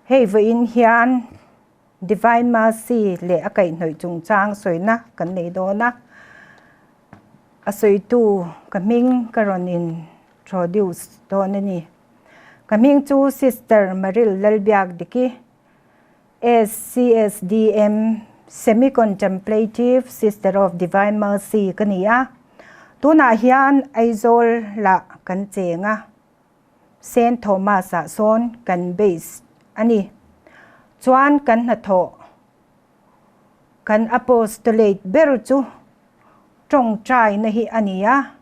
Hei vawiin hian Divine Mercy leh a kaihhnawih chungchang sawina kan nei dawn a. A sawitu ka hming ka rawn introduce dawn a ni. Ka hming chu Sister Maril Lalbiakdiki, SCSDM, Semi-Contemplative Sister of Divine Mercy ka ni a. Tunah hian Aizawl lah kan cheng a. Saint Thomas-ah sawn kan base a ni. Chuan kan hnathawh, kan apostolate ber chu tawngtaina hi a ni a.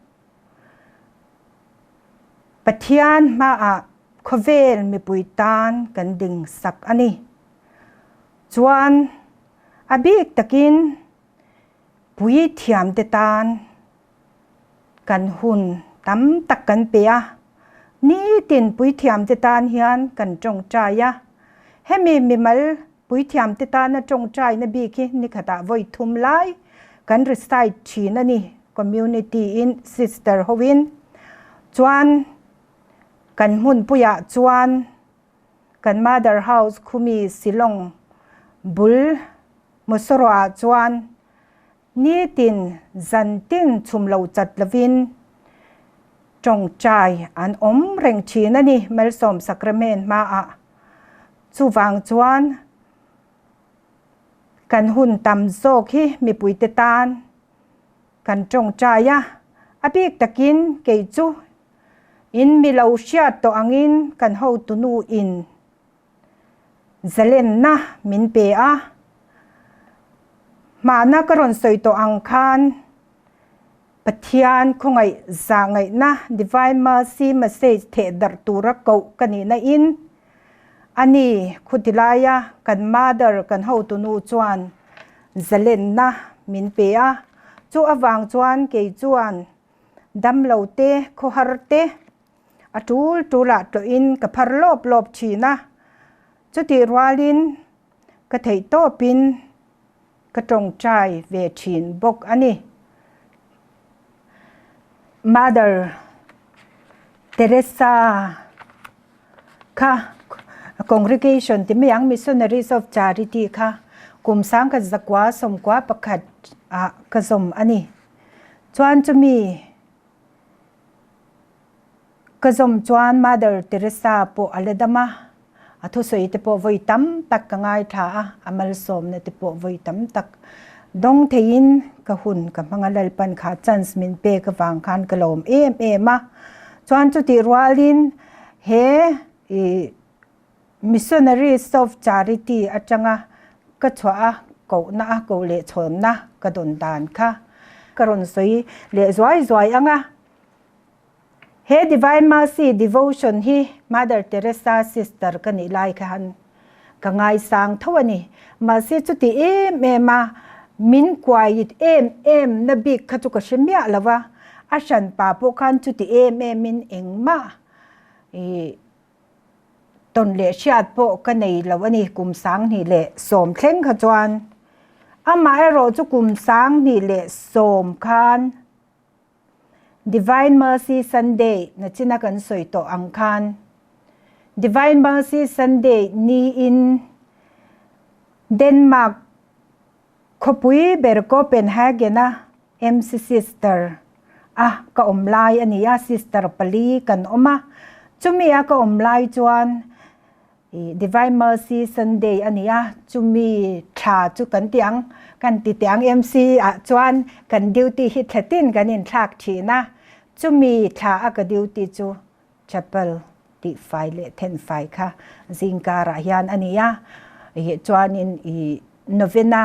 Pathian hmaah khawvel mipui tan kan ding sak a ni. Chuan a bik takin puithiamte tan Kan hun tam tak kan pe a, nitin puithiamte tan hian kan tawngtai a. Hemi mimal puithiamte tana tawngtaina bik hi nikhatah vawi thum lai kan recite thin a ni, community in sister hoin. Chuan kan hmunpuiah chuan kan mother house khumi Shillong bul Mosoroah chuan Nitin zantin chhum lo chat lovin tawngtai an awm reng thin a ni Malsawm Sacrament hmaah. Chuvang chuan kan hun tam zawk hi mipuite tan kan tawngtai a, a bik takin kei chu in mi lo hriat tawh angin kan hotunu in Zalenna min pe a, hmahna ka rawn sawi tawh ang khan Pathian khawngaih zahngaihna Divine Mercy Message theh darh tura koh ka nihna in a ni khuti laia kan Mother kan hotunu chuan zalenna min pe a, chu avang chuan kei chuan damlo te khawhar te A tul tulah tawhin ka phar lawp lawp thin a, chutih rualin ka theih tawpin ka tawngtai ve thin bawk a ni. Mother Teresa kha congregation ti mai ang Missionaries of Charity kha kum sangkhat zakua sawmkua pakhat ah ka zawm a ni. Chuan chumi Ka zawm chuan Mother Teresa pawh a la dam a, a thusawi te pawh vawi tam tak ka ngaithla a, a malsawmna te pawh vawi tam tak dawng theiin ka hun ka hmang a, Lalpan kha chance min pek avang khan ka lawm em em a. Chuan chutih rualin he ih Missionaries of Charity atanga ka chhuah a, kohna a koh leh chhawnna ka dawn dan kha ka rawn sawi leh zuai zuai ang a. He Divine Mercy Devotion hi Mother Teresa sister ka nih lai khan ka ngaisang tho a ni. Mahse chuti em em a, min kuai it em em na bik kha chu ka hre miah lo va, a hranpa pawh khan chuti em em in engmah ih Tawn leh hriat pawh ka nei lo a ni, kum 2010 thleng kha chuan. Amaherawh chu kum 2010 khan Divine Mercy Sunday nachina kan sawi tawh ang khan Divine Mercy Sunday niin Denmark Khawpui ber Copenhagen-a MC Sister a ka awm lai a ni a, sister pali kan awm a. Chumi a ka awm lai chuan ih Divine Mercy Sunday a ni a, chumi thla chu kan ti ang, kan ti teh ang MC ah chuan kan duty hi thla tin kan inthlak thin a, chumi thla a ka duty chu Chapel tih fai leh then fai kha zingkarah hian a ni a, ih chuanin ih novena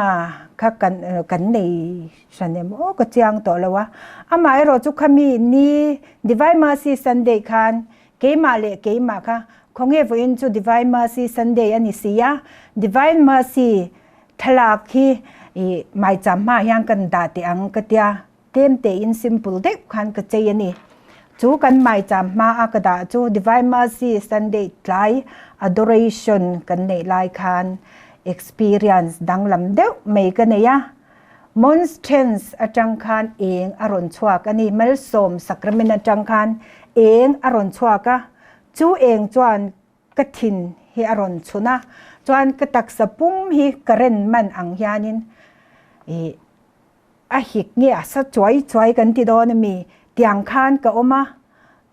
kha kan kan nei hran em aw ka chiang tawh lo a, amaherawh chu khami ni Divine Mercy Sunday khan keimah leh keimah kha khawnge vawiin chu Divine Mercy Sunday a ni si a, Divine Mercy thlalak hi ih maicham hmaah hian kan dah teh ang ka tia. Tlem tein simple deuh khan ka chei a ni. Chu kan maicham hma a ka dah chu Divine Mercy Sunday tlai adoration kan neih lai khan experience danglam deuh mai ka nei a. Monstrance atang khan eng a rawn chhuak a ni. Malsawm Sacrament atang khan eng a rawn chhuak a. Chu eng chuan ka thin hi a rawn chhun a, chuan ka taksa pum hi current man ang hianin ih a hik nge a sa chuai chuai kan ti dawn a mi tiang khan ka awm a,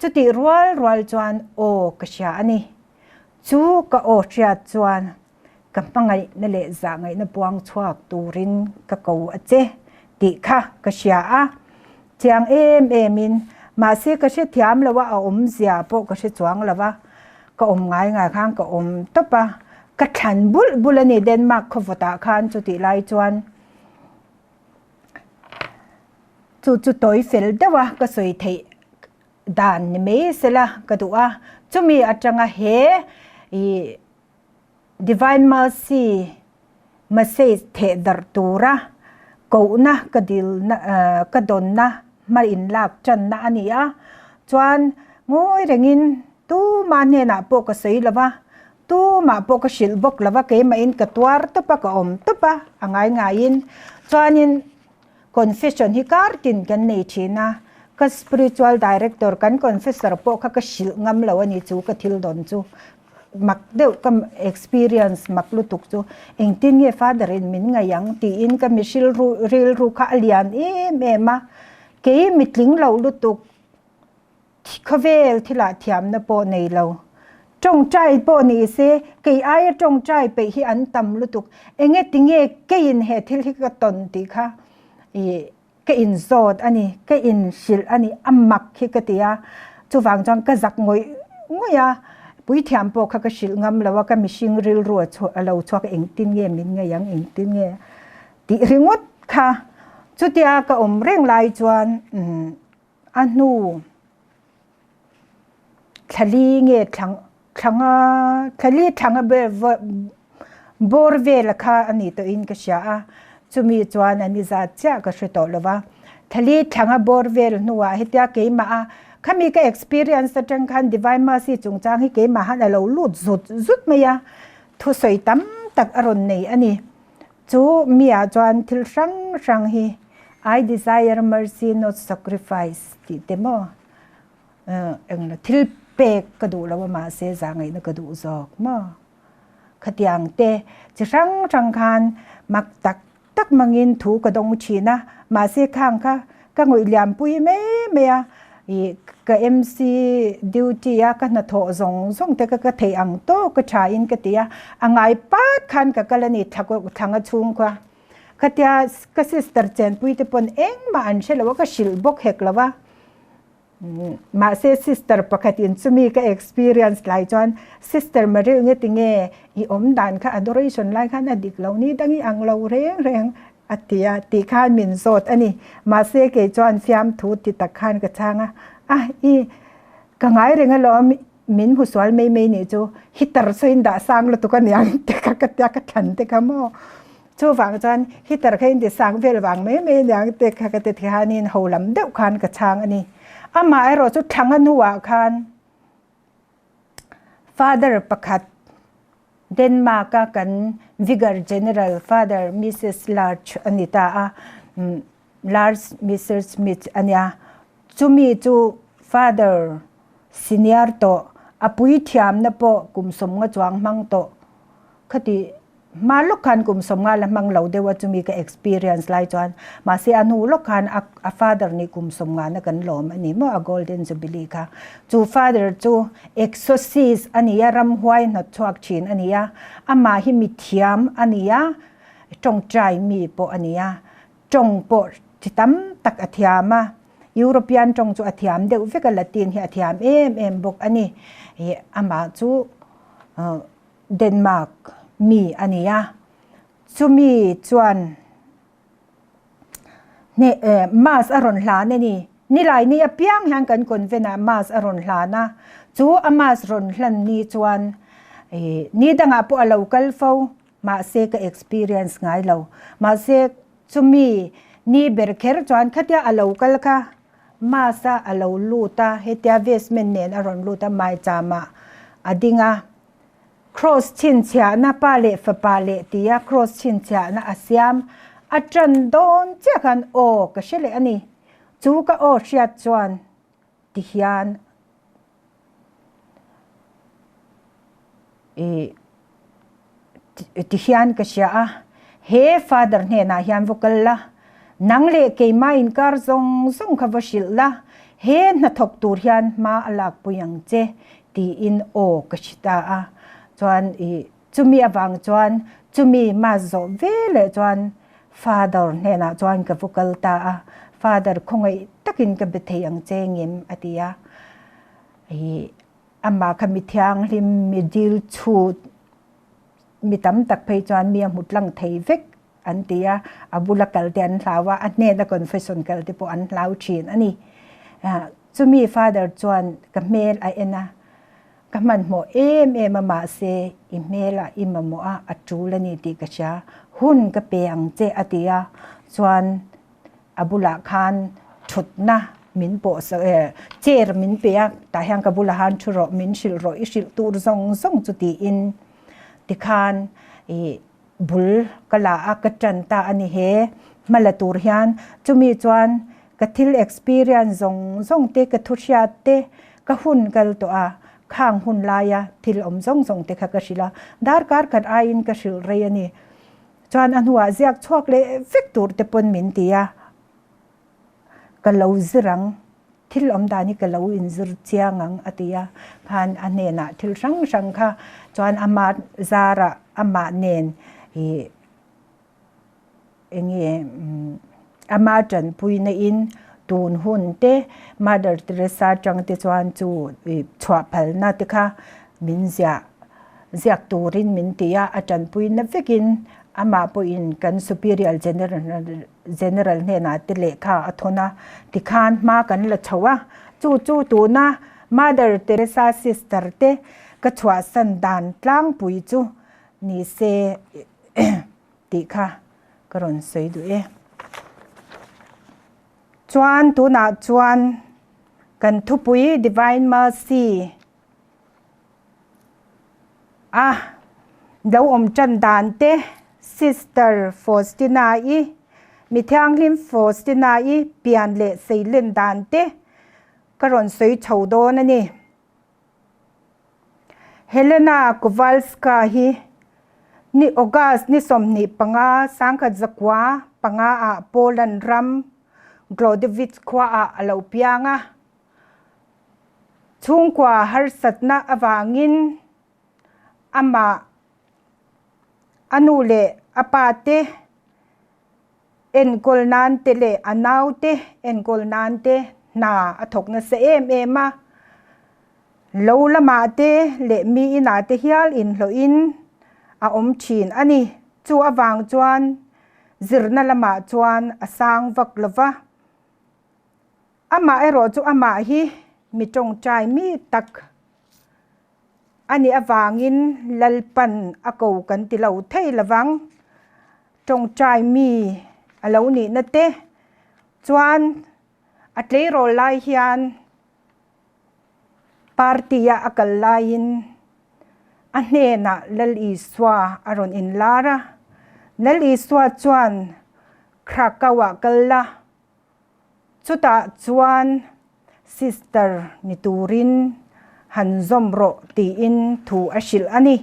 chutih rual rual chuan aw ka hria a ni. Chu ka aw hriat chuan ka hmangaihna leh zahngaihna puang chhuak turin ka ko a che tih kha ka hria a, chiang em em in mahse ka hrethiam lo a, a awmzia pawh ka hre chuang lo a, ka awm ngai ngai khan ka awm tawp a, ka thlan bulh bulh a ni Denmark khawvawtah khan chutih lai chuan chu chu tawi fel deuh a ka sawi theih dan ni mai sela ka duh a, chumi atanga he ih Divine Mercy message theh darh tura kohna ka dilna ka dawnna hma inlak tanna a ni a, chuan ngawi rengin tuma hnenah pawh ka sawi lo va, tumah pawh ka hrilh bawk lo va, keimahin ka tuar tawp a, ka awm tawp a, a ngai ngaiin. Chuanin confession hi kar tin kan nei thin a, ka spiritual director kan confessor pawh kha ka hrilh ngam lo a ni chu ka thil dawn chu. Mak deuh ka experience mak lutuk chu engtin nge father in min ngaih ang tiin ka mi hrilru rilru kha a lian em em a, kei mitling lo lutuk khawvel thilah thiamna pawh nei lo tawngtai pawh ni se kei aia tawngtai peih hi an tam lutuk enge tinge keiin he thil hi ka tawn tih kha ih ka inzawt a ni, ka inhrilh a ni, a mak hi ka ti a, chuvang chuan ka zak ngawih ngawih a, puithiam pawh kha ka hrilh ngam lo a, ka mihring rilru a chhuah a lo chhuak a, engtin nge min ngaih ang, engtin nge tih ringawt kha chutia ka awm reng lai chuan umm a hnu thlali nge thlang thlanga thlali thlanga bawr vel kha a ni tawhin ka hria a, chumi chuan an i zat chiah ka hre tawh lo va, thlali thlanga bawr vel hnuah hetia keimah a khami ka experience atang khan Divine Mercy chungchang hi keimah han a lo lut zut zut mai a, thusawi tam tak a rawn nei a ni. Chu miah chuan thil hrang hrang hi I desire mercy not sacrifice tih te maw Englo thil pek ka duh lo a mahse zahngaihna ka duh zawk maw? Khatiang te chi hrang hrang khan mak tak tak mangin thu ka dawng thin a, mahse khang kha ka ngawih liampui mai mai a, ih ka MC duty a ka hnathawh zawng zawng te kha ka theih ang tawk ka tha in ka ti a, a ngai pat khan ka kal a ni thlanga chhung kha. Khatia ka sister chenpui te pawn engmah an hre lo a, ka hrilh bawk hek lo a. Mahse sister pakhat in chumi ka experience lai chuan sister Marie nge tinge i awm dan kha adoration lai khan a dik lo ni dang i ang lo reng reng a ti a tih khan min zawt a ni. Mahse kei chuan fiamthu ti tak khan ka chhang a, a i ka ngai reng alawm min hmu sual mai mai nih chu heater saw in dah sang lutuk a niang te kha ka tia ka thlan te kha maw. Chuvang chuan heater kha in ti sang vel vang mai mai aniang te kha ka ti hianin ho lam deuh khan ka chhang a ni. Amaherawh chu thlang a hnuah khan Father pakhat Denmark a kan Vicar General Father Mrs Large a ni ta a, Lars Messerschmidt a nia. Chumi chu Father senior tawh a puithiamna pawh kum sawmnga chuang hmang tawh khati Hma lawk khan kum sawmnga la hmang lo deuh a chumi ka experience lai chuan mahse a hnu lawk khan a a father nih kum sawmnga na kan lawm a ni maw a golden jubilee kha. Chu father chu exorcist a ni a ramhuai hnawt chhuak thin a ni a, amah hi mithiam a ni a, tawngtai mi pawh a ni a, tawng pawh chi tam tak a thiam a, European tawng chu a thiam deuh vek a Latin hi a thiam em em bawk a ni. Ih amah chu Denmark mi a ni a, chumi chuan Mass a rawn hlan a ni. Nilai ni apiang hian kan convent ah Mass a rawn hlan a, chu a Mass rawn hlan ni chuan ni dangah pawh a lo kal fo, mahse ka experience ngai lo. Mahse chumi ni ber kher chuan khatia a lo kal kha Mass a a lo lut a, hetia vestment nen a rawn lut a, maicham ah a ding a. Kraws chhinchhiahna Pa leh Fapa leh tia kraws chhinchhiahna a siam a ṭan dawn chiah khan aw ka hre leh a ni. Chu ka aw hriat chuan ti hian. I ti hian ka hria a, he Father hnenah hian va kal la, nang leh keimah inkar zawng zawng kha va hrilh la, he hnathawk tur hian hma a lakpui ang che tiin aw ka hri ta a. Chuan i chumi avang chuan chumi mass zawh veleh chuan Father hnenah chuan ka va kal ta a, Father khawngaih takin ka be thei ang che ngem a ti a. I Amah kha mi thianghlim, mi dil chhut, mi tam tak phei chuan mi a hmu tlang thei vek an ti a, a bula kal te an hlau a, a hnena confession kal te pawh an hlau thin a ni. Chumi Father chuan ka hmel a en a, ka hmanhmawh em em a mahse i hmelah i mamawh a, a tul a ni tih ka hria, hun ka pe ang che a ti a, chuan A bulah khan thutna min pawh sak e, chair min pe a, tah hian ka bulah han thu rawh, min hrilh rawh, i hrilh tur zawng zawng chu tiin tikhan ih bul ka la a, ka tan ta a ni he hma la tur hian chumi chuan ka thil experience zawng zawng te, ka thu hriat te, ka hun kal tawh a, khang hun laia thil awm zawng zawng te kha ka hrilh a, darkar khat aiin ka hrilh rei a ni. Chuan a hnuah ziak chhuak leh vek tur te pawn min ti a, ka lo zir ang, thil awm dan hi ka lo inzir chiang ang a ti a, khan a hnenah thil hrang hrang kha chuan ama zarah amah nen ih eng nge ama tanpuina in tun hun te Mother Teresa atang te chuan chu ih chhuah phalna te kha min ziah. Ziak turin min ti a, a tanpui na vekin amah pawhin kan Superior General hnenah te lehkha a thawn a, tikhan hma kan la chho a, chu chu tuna Mother Teresa Sister te ka chhuahsan dan tlangpui chu ni se tih kha ka rawn sawi duh e. Chuan tunah chuan kan thupui Divine Mercy A lo awm tan dan te Sister Faustina-i, mi thianghlim Faustina-i pian leh seilen dan te ka rawn sawi chho dawn a ni. Helena Kowalska hi ni August ni 25 1905 ah Poland ram Glodowicz khua ah a lo piang a. Chhungkua harsatna avangin amah a nu leh a pa te enkawl nan te leh a nau te enkawl nan te hna a thawk nasa em em a. Lo lamah te leh mi inah te hial inhlawhin a awm thin a ni. Chu avang chuan zirna lamah chuan a sang vak lo va. Amah erawh chu amah hi mi tawngtai mi tak a nih avangin Lalpan a ko kan ti lo thei lovang. Tawngtai mi a lo nihna te chuan a tleirawl lai hian party-a a kal laiin a hnenah Lal Isua a rawn inlar a. Lal Isua chuan Krakow-ah kal la. Chutah chuan sister ni turin han zawm rawh tiin thu a hrilh a ni.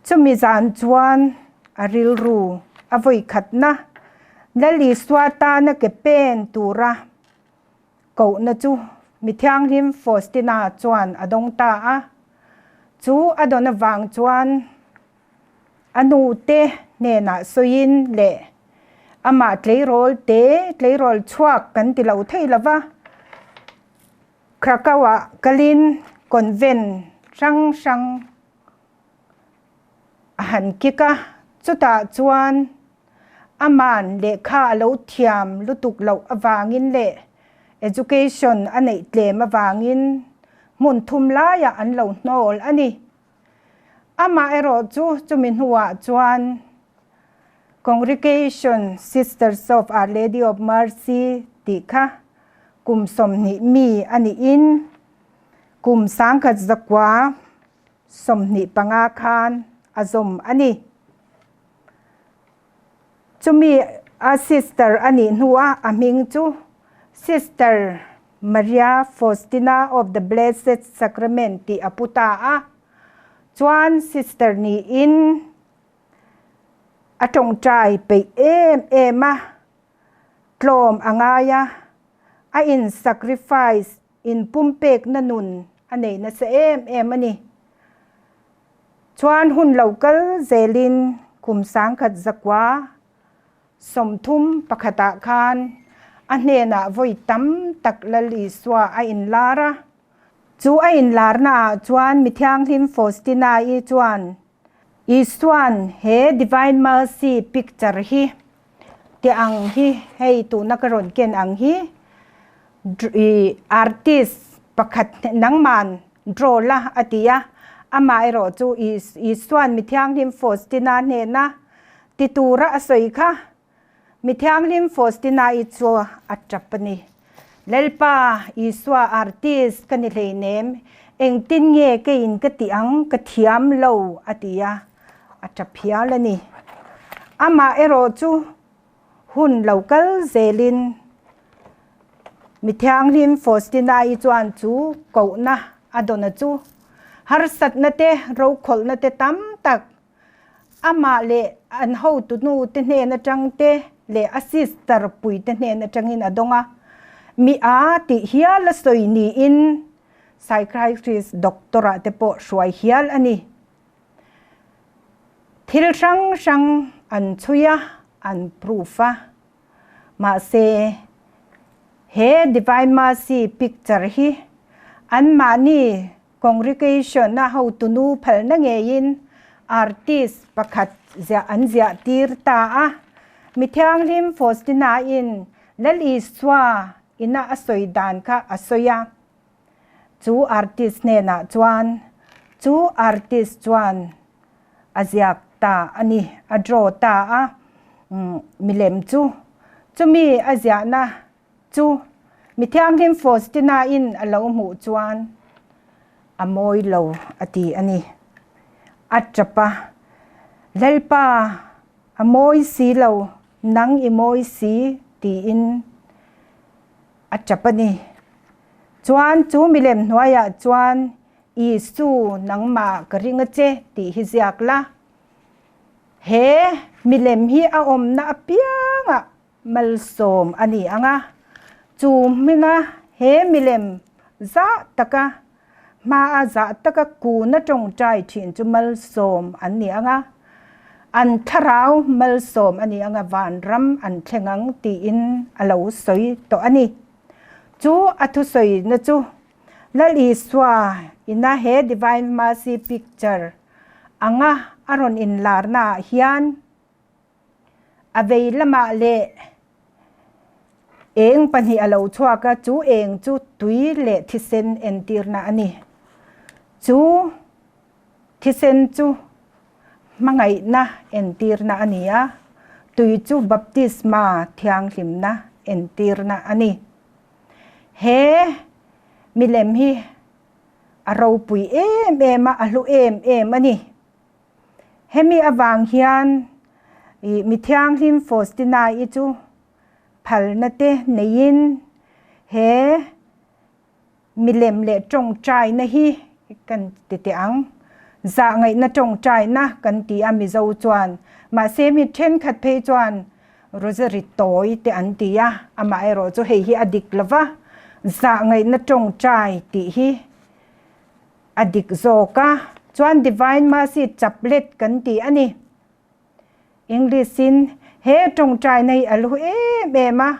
Chumi zan chuan a rilru a vawi khatna Lal Isua tana ke pen tura kohna chu mi thianghlim Faustina chuan a dawng ta a. Chu a dawn avang chuan A nute hnenah sawiin leh amah tleirawl te tleirawl chhuak kan ti lo thei lo va, Krakow-ah kalin convent hrang hrang a han kik a, chutah chuan aman lehkha a lo thiam lutuk loh avangin leh education a neih tlem avangin hmun thum laiah an lo hnawl a ni. Amah erawh chu chumi hnuah chuan Congregation Sisters of Our Lady of Mercy tih kha kum 20 mi a niin kum 1925 khan a zawm a ni. Chumi a sister a nih hnuah a hming chu Sister. Maria Faustina of the Blessed Sacrament tih a pu ta a. Chuan sister niin a tawngtai peih em em a, tlawm a ngai a, a in sacrifice inpumpekna nun a nei nasa em em a ni. Chuan hun lo kal zelin kum 1931 ah khan a hnenah vawi tam tak Lal Isua a inlar a. Chu a inlarna ah chuan Mithianghlim Faustina-i chuan Isua'n he Divine Mercy picture hi ti ang hi hei tuna ka rawn ken ang hi i artist pakhat nangman draw la a ti a, amaherawh chu Isua'n Mithianghlim Faustina hnena ti tura a sawi kha Mithianghlim Faustina-i chu a tap a ni. Lalpa, Isua artist ka ni hleinem, engtin nge keiin ka tih ang, ka thiam lo, a ti a, a tap hial a ni. Amah erawh chu hun lo kal zelin Mithianghlim Faustina-i chuan chu kohna a dawna chu harsatna te, rokhawlhna te tam tak Amah leh an hotunu te hnen atang te leh a sister pui te hnen atangin a dawng a, mi a tih hial a sawi niin psychiatrist doctor ah te pawh hruai hial a ni. Thil hrang hrang an chhui a, an proof a. Mahse, he Divine Mercy picture hi anmahni Congregation-a hotunu phalna ngeiin artist pakhat ziah an ziah tir ta a. Mi thianghlim Faustina-in Lal Isua ina a sawi dan kha a sawi a. Chu artist hnenah chuan chu artist chuan a ziak ta a ni, a draw ta a milem chu. Chumi a ziahna Chu mi thianghlim Faustina-in a lo hmuh chuan a mawi lo a ti a ni. A tap a, Lalpa, a mawi si lo, nang i mawi si tiin a tap a ni. Chuan chu milem hnuaiah chuan Isu nangmah ka ring a che tih hi ziak la. He milem hi a awmna apiangah Malsawm a ni ang a, chu hmuna he milem zah taka hmaa zah taka kuna tawngtai thin chu malsawm an ni ang a, an thlarau malsawm a ni ang a, vanram an thleng ang tiin a lo sawi tawh a ni. Chu a thusawina chu Lal Isua ina he Divine Mercy Picture anga a rawn inlarnaah hian A vei lamah leh eng pahnih a lo chhuak a, chu eng chu tui leh thisen entirna a ni. Chu thisen chu hmangaihna entirna a ni a, tui chu baptisma thianghlimna entirna a ni. He milem hi a ropui em em a, a hlu em em a ni. Hemi avang hian ih mi thianghlim Faustina-i chu phalna te neiin he milem leh tawngtaina hi kan ti teh ang. Zahngaihna tawngtaina kan ti a Mizo chuan. Mahse mi thenkhat phei chuan Rosary tawi te an ti a, amaherawh chu hei hi a dik lova, zahngaihna tawngtai tih hi A dik zawk a, chuan Divine Mercy Chaplet kan ti a ni. English in he tawngtaina hi a lu em em a,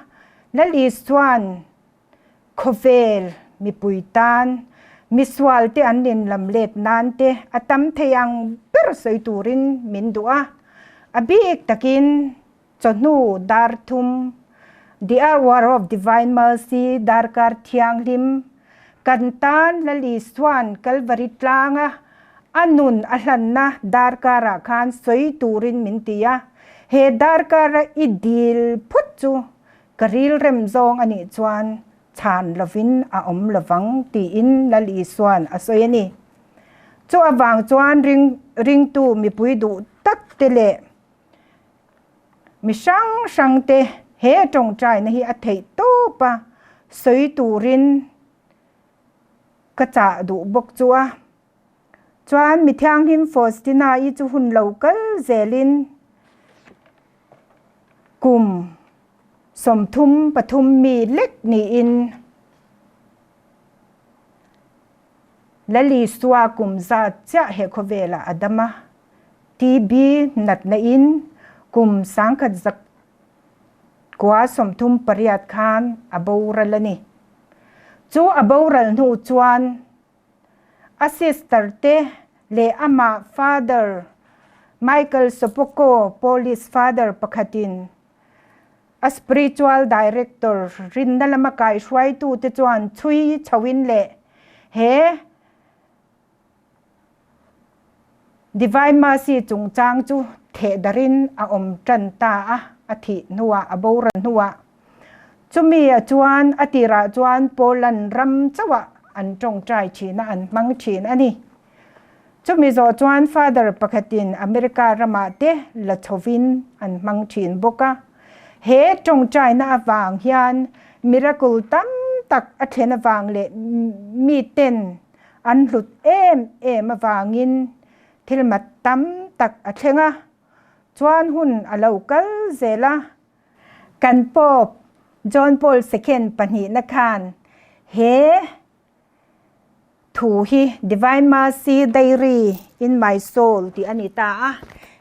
Lal Isua'n khawvel mipui tan misual te an inlam let nan te a tam thei ang ber sawi turin min duh a, a bik takin chawhnu dar thum, The Hour of Divine Mercy, darkar thianghlim, kan tan Lal Isua'n Kalvari tlanga a nun a hlanna darkarah khan sawi turin min ti a, he darkara i dil phawt chu ka rilrem zawng a nih chuan chhan lovin a awm lovang tiin Lal Isua'n a sawi a ni. Chu avang chuan ringtu mipui duh tak te leh Mi hrang hrang te he tawngtaina hi a theih tawp a, sawi turin ka chah duh bawk chu a. Chuan mi thianghlim Faustina-i chu hun lo kal zelin kum 33 mi lek niin Lalisua kum zat chiah he khawvelah a dam a. TB natna in kum 1938 khan a boral a ni. Chu a boral hnu chuan a sister te leh amah Father Michael Sopocko, Polish Father pakhatin a spiritual director rinna lama kaihruaitu te chuan chhui chhoin leh he Divine Mercy chungchang chu thehdarhin a awm tan ta a, a thih hnuah, a boral hnuah. Chumi ah chuan a tirah chuan Poland ram chauhah an tawngtai thin a, an hmang thin a ni. Chumi zawh chuan Father pakhatin America ramah te la chhovin an hmang thin bawk a. He tawngtaina avang hian miracle tam tak a thlen avang leh miten an hlut em em avangin thil mat tam tak a thleng a, chuan hun a lo kal zel a. Kan Pope John Paul II pahnihna khan he thu hi Divine Mercy Diary in My Soul tih a ni ta a.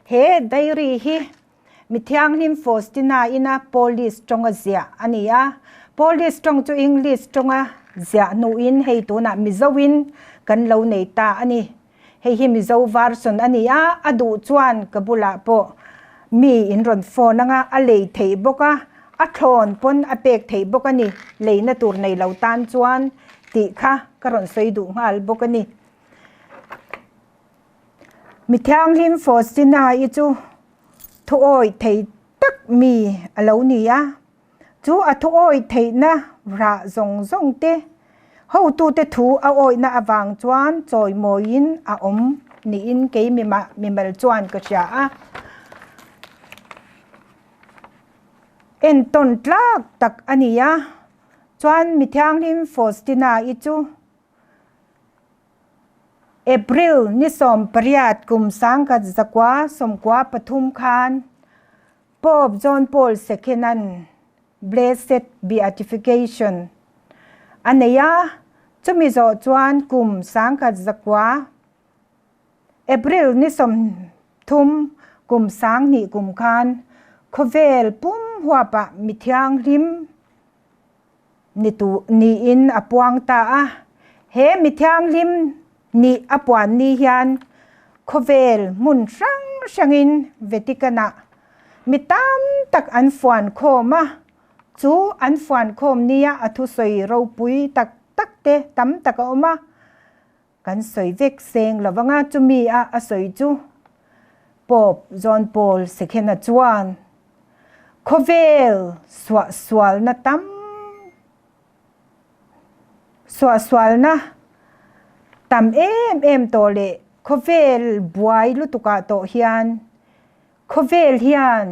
He diary hi Mi thianghlim Faustina ina Polish tawnga ziah a ni a. Polish tawng chu English tawnga ziah hnuin hei tunah Mizoin kan lo nei ta a ni. Hei hi Mizo version a ni a, a duh chuan ka bulah pawh mi in rawn phone anga a lei theih bawk a, a thlawn pawn a pek theih bawk a ni, leina tur nei lo tan chuan tih kha ka rawn sawi duh nghal bawk a ni. Mi thianghlim Faustina-i chu thuawi thei tak mi a lo ni a, chu a thuawi theihna rah zawng zawng te hotute thu a awihna avang chuan chawimawiin a awm niin kei mimal chuan ka hria a. Entawn tlak tak a ni a, chuan mi thianghlim Faustina-i chu April ni 18 kum 1993 khan Pope John Paul II-a'n Blessed Beatification a nei a, chumi zawh chuan kum 1900 April ni 30 kum 2000 kum khan khawvel pum huapah mi thianghlim ni tu niin a puang ta a. He mi thianghlim nih a puan ni hian khawvel hmun hrang hrangin Vatican-ah mi tam tak an fuan khawm a, chu an fuan khawm nia a thusawi ropui tak tak te tam tak a awm a, kan sawi vek seng lo vang a, chumi a a sawi chu Pope John Paul II-a chuan Khawvel suahsualna tam suahsualna tam em em tawh leh khawvel buai lutukah tawh hian khawvel hian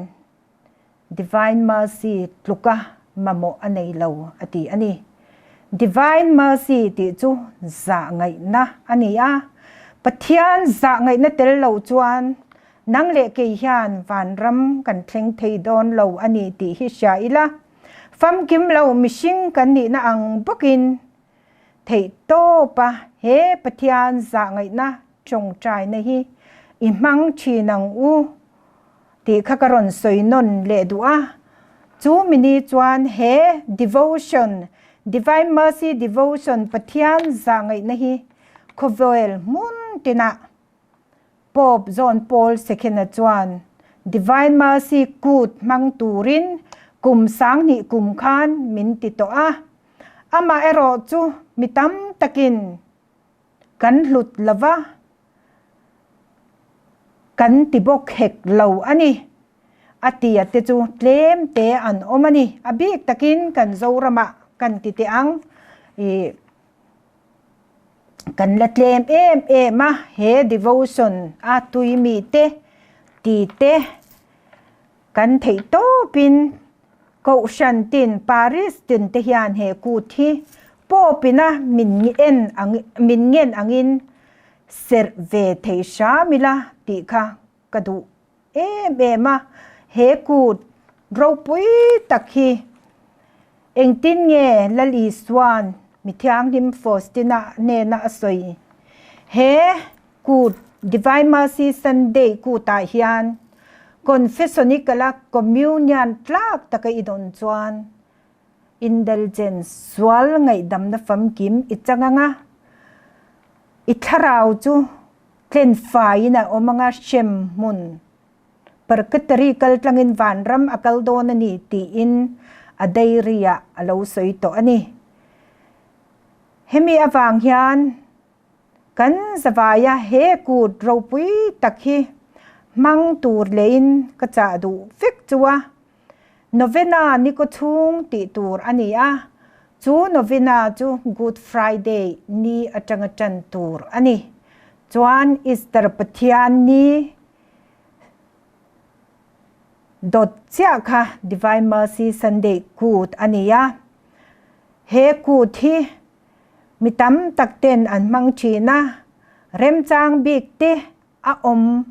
Divine Mercy tluka mamawh a nei lo a ti a ni. Divine Mercy tih chu zah ngaihna a ni a, Pathian zah ngaihna tel lo chuan nang leh kei hian vanram kan thleng thei dawn lo a ni tih hi hria ila, famkim lo mihring kan nihna ang bawkin theihtawpa he Pathian zah ngaihna tawngtaina hi i hmang thin ang u. Tih kha ka rawn sawi nawn leh duh a, chu mini chuan he devotion, Divine Mercy Devotion Pathian zah ngaihna hi khawvel hmun tinah Pope John Paul II-a chuan Divine Mercy kut hmang turin kum 2000 kum khan min ti tawh a, amaherawh chu mi tam takin kan hlut lova, Kan ti bawk hek lo a ni. A tia te chu tlem te an awm a ni. A bik takin kan Zoramah kan ti teh ang. Ih kan la tlem em em a, he devotion a tui mi te ti te kan theih tawpin. Kohhran tin Paris tin te hian he kut hi Pope-ina min en ang min ngen angin serh ve thei hram ila tih kha ka duh em em a. He kut ropui tak hi engtin nge Lal Isua'n mi thianghlim Faustina hnena a sawi? He kut Divine Mercy Sunday kutah hian Confessionicala Communion tlak taka i dawn chuan Indulgence sual ngaihdamna famkim i chang ang a, i thlarau chu tlen faiin a awm ang a, hrem hmun Purgatory kal tlangin vanram a kal dawn a ni tiin a diary ah a lo sawi tawh a ni. Hemi avang hian Kan zavaia he kut ropui tak hi hmang tur leiin ka chah duh vek chu a. Novena ni kaw chhung tih tur a ni a, chu novena chu Good Friday ni atanga tan tur a ni. Chuan Easter Pathian ni dawt chiah kha Divine Mercy Sunday kut a ni a. He kut hi Mi tam tak ten an hmang thin a, remchang bik te a awm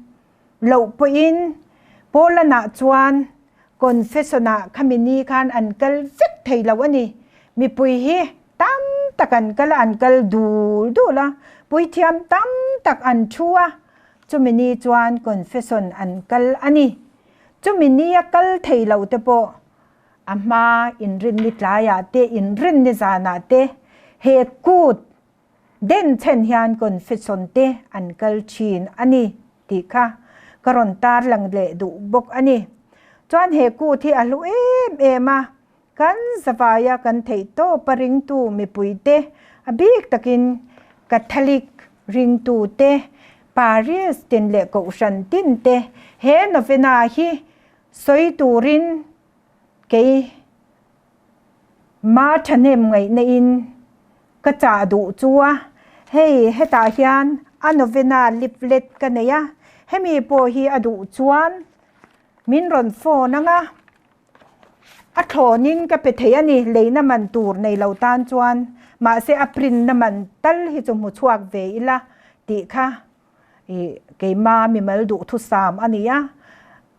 loh pawhin Poland-ah chuan confession-ah khami ni khan an kal vek thei lo a ni. Mipui hi tam tak an kal a, an kal dul dul a, puithiam tam tak an thu a, chumi ni chuan confession an kal a ni. Chumi nia kal thei lo te pawh A hma inrinni tlaiah te, inrinni zanah te he kut den chhen hian confession te an kal thin a ni tih kha ka rawn tarlang leh duh bawk a ni. Chuan he kut hi a hlu em em a, kan zavaia kan theihtawpa ringtu mipuite a bik takin Catholic ringtute, Parish tin leh Kohhran tin te he novena hi Sawi turin kei ma thahnem ngaihna in ka chah duh chu a, hei hetah hian a novena leaflet ka nei a, hemi pawh hi a duh chuan min rawn phone ang a, a thlawnin ka pe thei a ni, leina man tur nei lo tan chuan mahse a print na man tal hi chu hmu chhuak ve ila tih kha. I keima mimal duhthusam a ni a,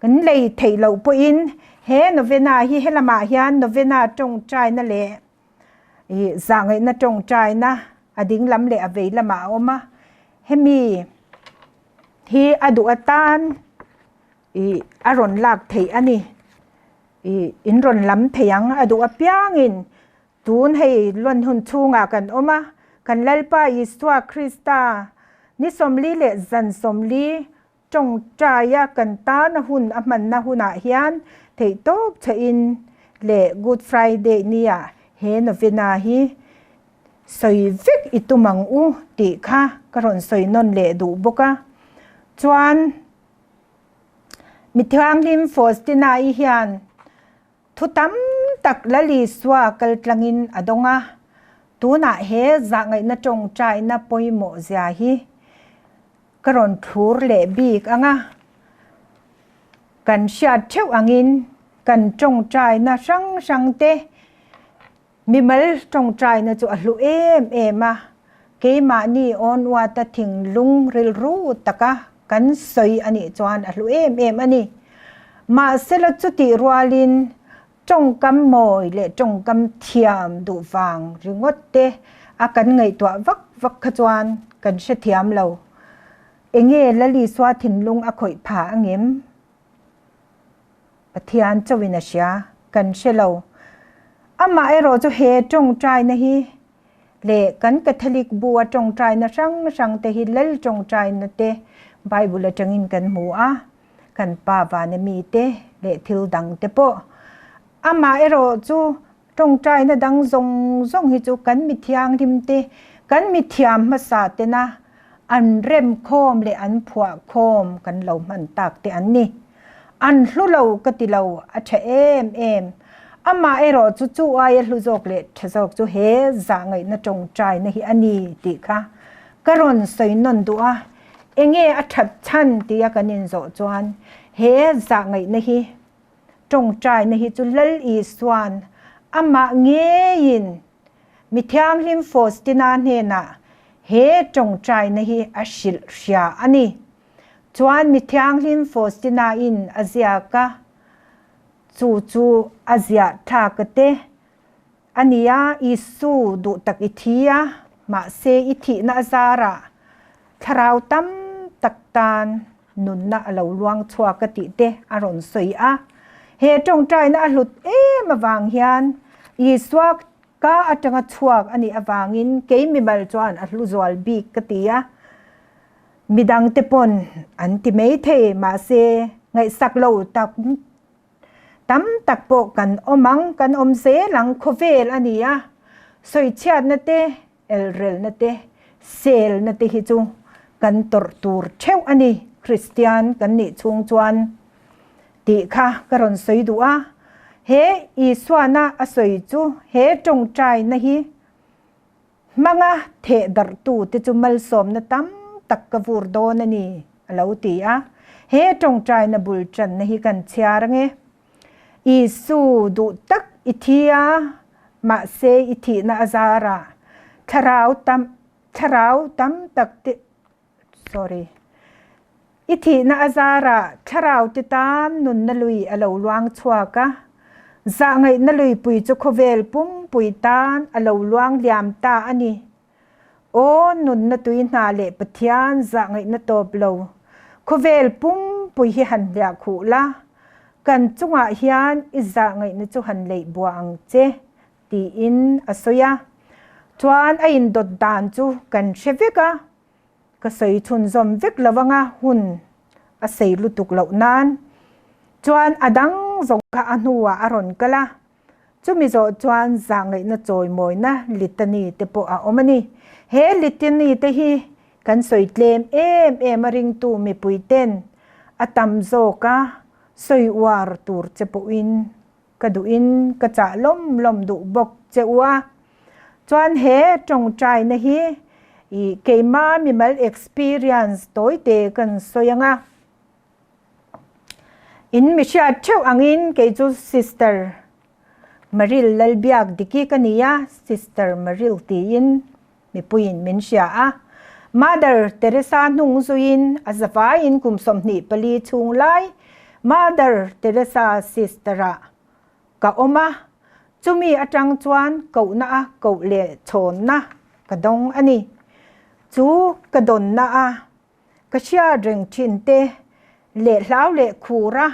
kan lei theih loh pawhin he novena hi helamah hian novena tawngtaina leh i zahngaihna tawngtaina a ding lam leh a vei lamah a awm a, hemi hi a duh atan i a rawn lak theih a ni, i in rawn lam thei ang a duh apiangin Tun hei lawn hun chhungah kan awm a, kan Lalpa Isua Krista ni 40 leh zan 40 tawngtaia kan tana hun a hmanna hunah hian theihtawp chhehin leh Good Friday nia he novena hi sawi vek i tum ang u tih kha ka rawn sawi nawn leh duh bawk a. Chuan Mithianghlim Faustina-i hian Thu tam tak Lal Isua kal tlangin a dawng a, tunah he zahngaihna tawngtaina pawimawh zia hi ka rawn thlur leh bik ang a, kan hriat theuh angin kan tawngtaina hrang hrang te mimal tawngtaina chu a hlu em em a, keimahni awnwata thinglung rilru taka kan sawi a nih chuan a hlu em em a ni. Mahsela chutih rualin tawngkam mawi leh tawngkam thiam duh vang ringawt te a kan ngaihtuah vak vak kha chuan kan hrethiam lo. Enge Lalisua thinlung a khawih pha angem? Pathian chauhin a hria, kan hre lo. Amah erawh chu he tawngtaina hi leh kan Catholic bu a tawngtaina hrang hrang te hi Lal tawngtaina te Bible atangin kan hmu a, kan Pa vana mi te leh thil dang te pawh. Amah erawh chu tawngtaina dang zawng zawng hi chu kan mi thianghlim te, kan mi thiam hmasa tena an rem khawm leh an phuah khawm kan lo hman tak te an ni. An hlu lo ka ti lo, a tha em em. Amah erawh chu chu aia hlu zawk leh tha zawk chu he zahngaihna tawngtaina hi a ni tih kha ka rawn sawi nawn duh a. Enge a that chhan tia kan inzawh chuan he zahngaihna hi. Tawngtaina hi chu Lal Isuan amah ngeiin mi thianghlim Faustina hnenah he tawngtaina hi a hrilh hria a ni. Chuan mi thianghlim Faustina-in a ziak a, chu chu a ziah thlak te a ni a, Isu duh tak i thi a, mahse i thihna a zarah thlarau tam tak tan nunna a lo luang chhuak a tih te a rawn sawi a. He tawngtaina a hlut em avang hian Isua ka atanga chhuak a nih avangin kei mimal chuan a hlu zual bik ka ti a. Midangte pawn an ti mai thei mahse ngaihsak lo tak tam tak pawh kan awm ang, kan awm zel ang khawvel a ni a. Sawichhiatna te Elrelna te, selna te hi chu kan tawrh tur theuh a ni, Kristian kan nih chhung chuan tih kha ka rawn sawi duh a. He Isuana a sawi chu he tawngtaina hi hmanga theh darhtu te chu malsawmna tam tak ka vur dawn a ni, a lo ti a. He tawngtaina bul tanna hi kan chhiar ange. Isu duh tak i thi a, mahse i thihna a zarah thlarau tam thlarau tam tak te sorry i thihna a zarah thlarau te tan nunna lui a lo luang chhuak a, zahngaihna luipui chu khawvel pumpui tan a lo luang liam ta a ni. Aw nunna tui hna leh Pathian zahngaihna tawp lo, khawvel pumpui hi han hliah khuh la, kan chungah hian i zahngaihna chu han leih buah ang che, tiin a sawi a. Chuan a indawt dan chu kan hre vek a, ka sawi chhunzawm vek lo anga hun a sei lutuk loh nan chuan a dang zawng kha a hnuah a rawn kal a. Chumi zawh chuan zahngaihna chawimawina litany te pawh a awm a ni. He litany te hi kan sawi tlem em em a ringtu mipui ten a tam zawk a sawi uar tur che pawhin ka duhin ka chah lawm lawm duh bawk che u a. Chuan he tawngtaina hi ih keima mimal experience tawite kan sawi ang a. In mi hriat theuh angin kei chu Sister Maril Lalbiak Diki ka ni a, Sister Maril tiin mipuiin min hria a. Mother Teresa hnung zuiin a zavaiin kum 24 chhung lai Mother Teresa Sister-ah ka awm a, chumi atang chuan kohna a koh leh chhawnna ka dawng a ni. Chu ka dawnna a Ka hriat reng thin te leh hlau leh khur a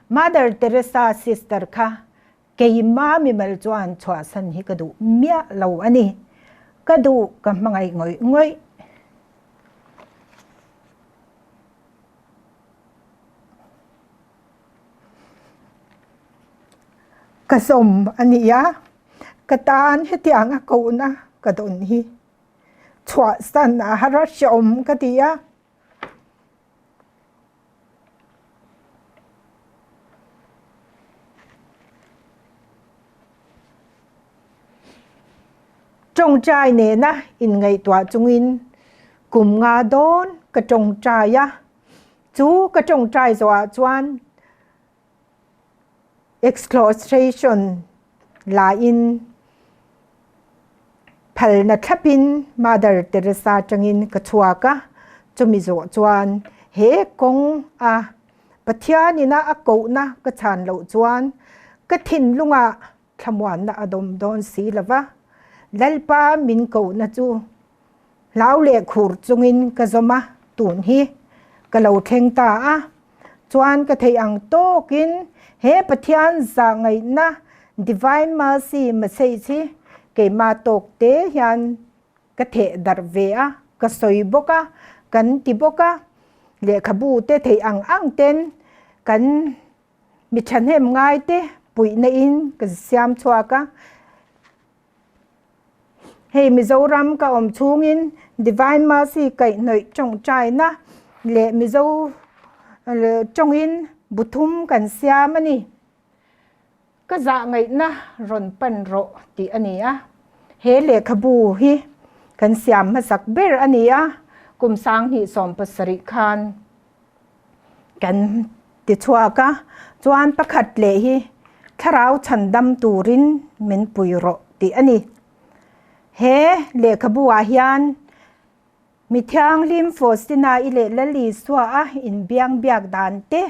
Mother Teresa sister kha keima mimal chuan chhuahsan hi ka duh miah lo a ni. Ka duh ka hmangaih ngawih ngawih. Ka zawm a ni a, ka tan hetiang a kohna ka dawn hi. Chhuahsan a har a hreawm ka ti a. Tawngtai nena inngaihtuah chungin kum nga dawn ka tawngtai a. Chu ka tawngtai zawhah chuan Exclaustration laiin phalna thlapin Mother Teresa tangin ka chhuak a, chumi zawh chuan he kawng a Pathian ina a kohna ka chhan loh chuan ka thinlungah thlamuanna a dawm dawn si lova, Lalpa min kohna chu Hlau leh khur chungin ka zawm a, tun hi ka lo thleng ta a. Chuan ka theih ang tawkin he Pathian zahngaihna Divine Mercy message hi keimah tawk te hian ka theh darh ve a, ka sawi bawk a, kan ti bawk a, lehkhabu te theih ang ang ten kan mi thahnem ngai te puihna in ka siam chhuak a. Hei Mizoram ka awm chhungin Divine Mercy kaihhnawih tawngtaina leh Mizo tawngin bu thum kan siam a ni. Ka zah ngaihna rawn pan rawh tih a ni a. He lehkhabu hi kan siam hmasak ber a ni a, kum 2017 khan kan. ti chhuak a, chuan pakhat leh hi thlarau chhandam turin min pui rawh tih a ni. He lehkhabu ah hian Mi Thianghlim Faustina-i leh Lal Isua a inbiang biak dan te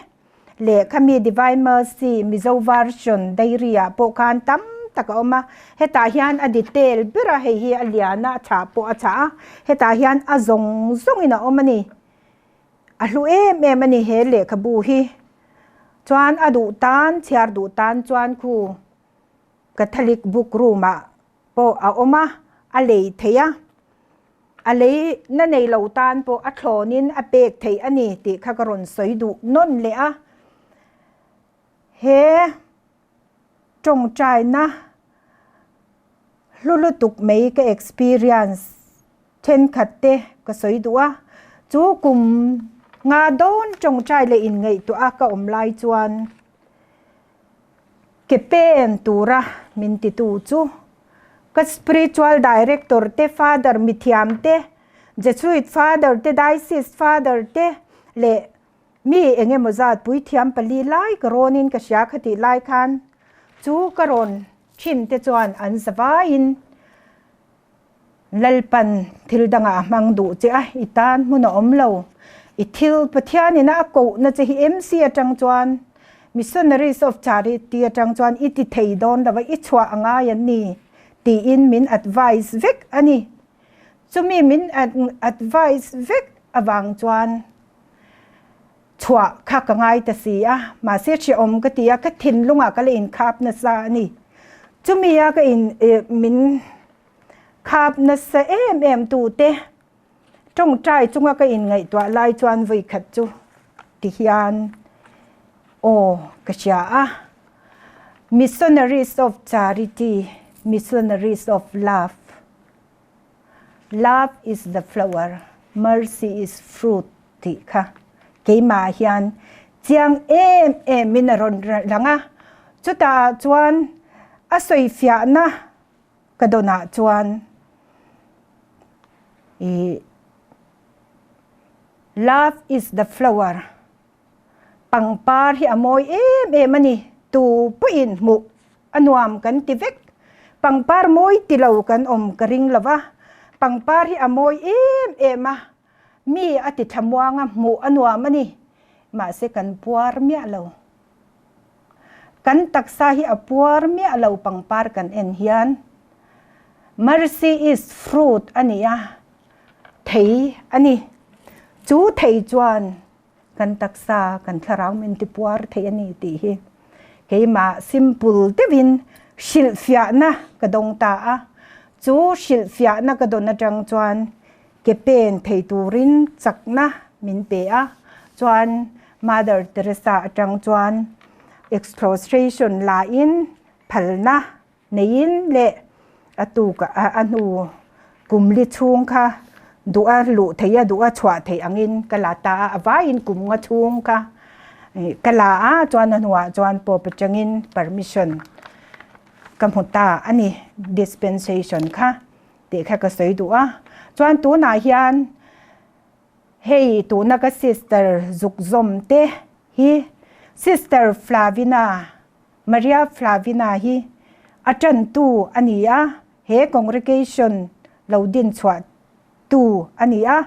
leh khami Divine Mercy Mizo Version Diary ah pawh khan tam tak a awm a, hetah hian a detail ber a, hei hi a lian a, a chhah pawh a chhah a, hetah hian a zawng zawngin a awm a ni. A hlu em em a ni he lehkhabu hi. Chuan a duh tan, chhiar duh tan chuan khu Catholic Book Room ah pawh a awm a, a lei theih a, a lei na nei lo tan pawh a thlawnin a pek theih a ni tih kha ka rawn sawi duh nawn leh a. He tawngtaina hlu lutuk mai ka experience thenkhat te ka sawi duh a, chu kum nga dawn tawngtai leh inngaihtuah a ka awm lai chuan Ke pen tura min titu chu ka spiritual director te, father mithiam te, Jesuit father te, diocese father te leh mi eng emaw zat puithiam pali lai ka rawnin ka hria kha tih lai khan chu ka rawn thin te chuan an zavaiin Lalpan thil dangah a hmang duh che a, i tan hmun a awm lo. I thil Pathianina a kohna che hi MC atang chuan Missionaries of Charity atang chuan i ti thei dawn lo va, i chhuah a ngai an ni tiin min advice vek a ni. Chumi min advice vek avang chuan chhuah kha ka ngai ta si a, mahse hrehawm ka ti a, ka thinlungah ka la inkhap nasa a ni. Chumi a ka in min khap nasa em em tute tawngtai chunga ka inngaihtuah lai chuan vawi khat chu ti hian aw ka hria a, Missionaries of Charity, Missionaries of Love, Love is the flower, mercy is fruit tih kha keimah hian chiang em em in a rawn lang a, chutah chuan a sawifiahna ka dawnah chuan ih Love is the flower Pangpar hi a mawi em em a ni, tu pawhin hmuh a nuam kan ti vek. Pangpar mawi ti lo kan awm ka ring lo va, pangpar hi a mawi em em a, mi a ti thlamuang a, hmuh a nuam a ni. Mahse kan puar miah lo. Kan taksa hi a puar miah lo pangpar kan en hian. Mercy is fruit a ni a, thei a ni. Chu thei chuan kan taksa kan thlarau min ti puar thei a ni tih hi keimah simple deuhin hrilhfiahna ka dawng ta a, chu hrilhfiahna ka dawn atang chuan ke pen thei turin chakna min pe a, chuan Mother Teresa atang chuan exclaustration lahin phalna Neiin leh a tuk a hnu kum li chhung kha duh a luh theih a, duh a chhuah theih angin ka la ta a, a vaiin kum nga chhung kha ka la a, chuan a hnuah chuan Pope atangin permission ka hmu ta a ni, dispensation kha tih kha ka sawi duh a. Chuan tunah hian hei tuna ka sister zuk zawm te hi Sister Flavina Maria Flavina hi a ṭantu a ni a, he congregation lo din chhuah tu a ni a,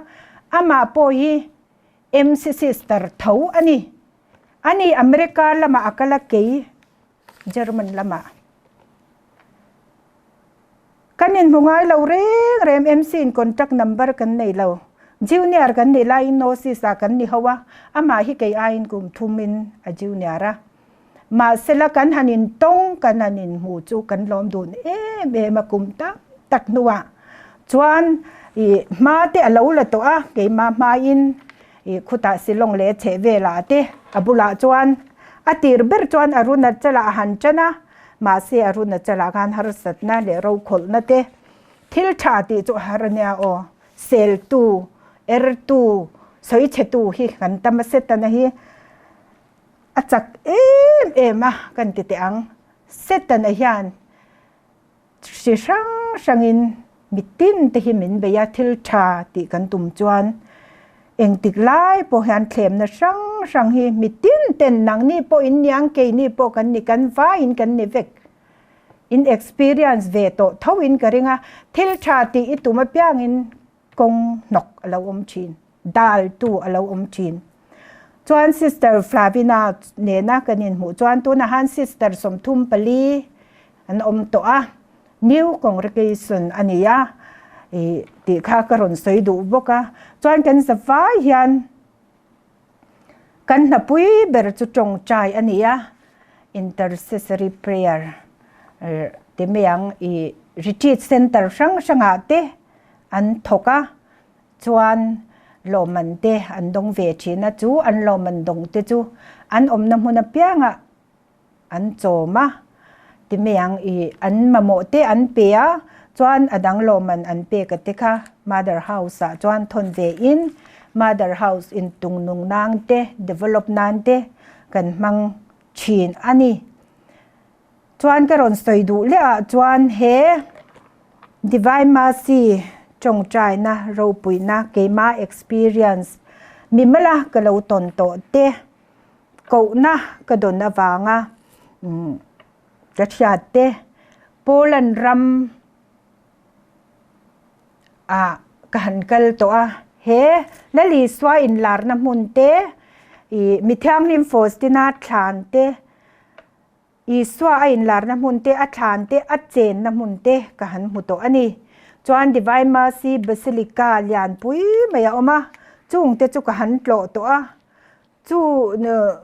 amah pawh hi MC Sister tho a ni. Ani America lamah a kal a, kei German lamah. Kan inhmu ngai lo reng reng, MC in contact number kan nei lo. Junior kan nih laiin Gnosis ah kan ni ho a, amah hi kei aiin kum thumin a junior a. Mahsela kan han intawng, kan han inhmu chu kan lawm dun em em a kum tam tak hnuah chuan ih hma te a lo la tawh a, keimah hmain ih khutah Shillong leh chheh velah te a bulah chuan a tir ber chuan Arunachal-ah a han tan a, mahse Arunachal-ah khan harsatna leh rokhawlhna te thil tha tih chu a har a nia aw, seltu, ertu, sawichhetu hi kan tam a setana hi. A chak em em a kan ti teh ang. Setana hian hri hrang hrangin mitin te hi min bei a, thil tha tih kan tum chuan. Engtik lai pawh hian thlemna hrang hrang hi mitin ten nangni pawh in niang keini pawh kan ni kan vaiin kan ni vek. In experience ve tawh tho in ka ring a, thil tha tih i tum apiangin kawng hnawk a lo awm thin, dal tu a lo awm thin. Chuan Sister Flavina nena kan inhmuh chuan tunah han Sister 34 an awm tawh a, New Congregation a ni a i tih kha ka rawn sawi duh bawk a. Chuan kan zavai hian kan hnapui ber chu tawngtai a ni a, intercessory prayer ti mai ang i retreat center hrang hrangah te an thawk a, chuan lawmman te an dawng ve thin a, chu an lawmman dawng te chu an awmna hmun apiangah an chawm a, ti mai ang i an mamawh te an pe a, chuan a dang lawmman an pek a te kha Mother House ah chuan thawn ve in Mother House in tung nung nang te develop nan te kan hmang thin a ni. Chuan ka rawn sawi duh leh ah chuan he Divine Mercy tawngtaina ropuina keima experience mimala ka lo tawn tawh te Kohna ka dawn avanga ka hriat te Poland ram ah ka han kal tawh a, he Lalisua inlarna hmun te ih Mithianghlim Faustina thlan te Isua a inlarna hmun te, a thlan te, a chenna hmun te ka han hmu tawh a ni. Chuan Divine Mercy Basilica lianpui mai a awm a, chung te chu ka han tlawh tawh a. Chu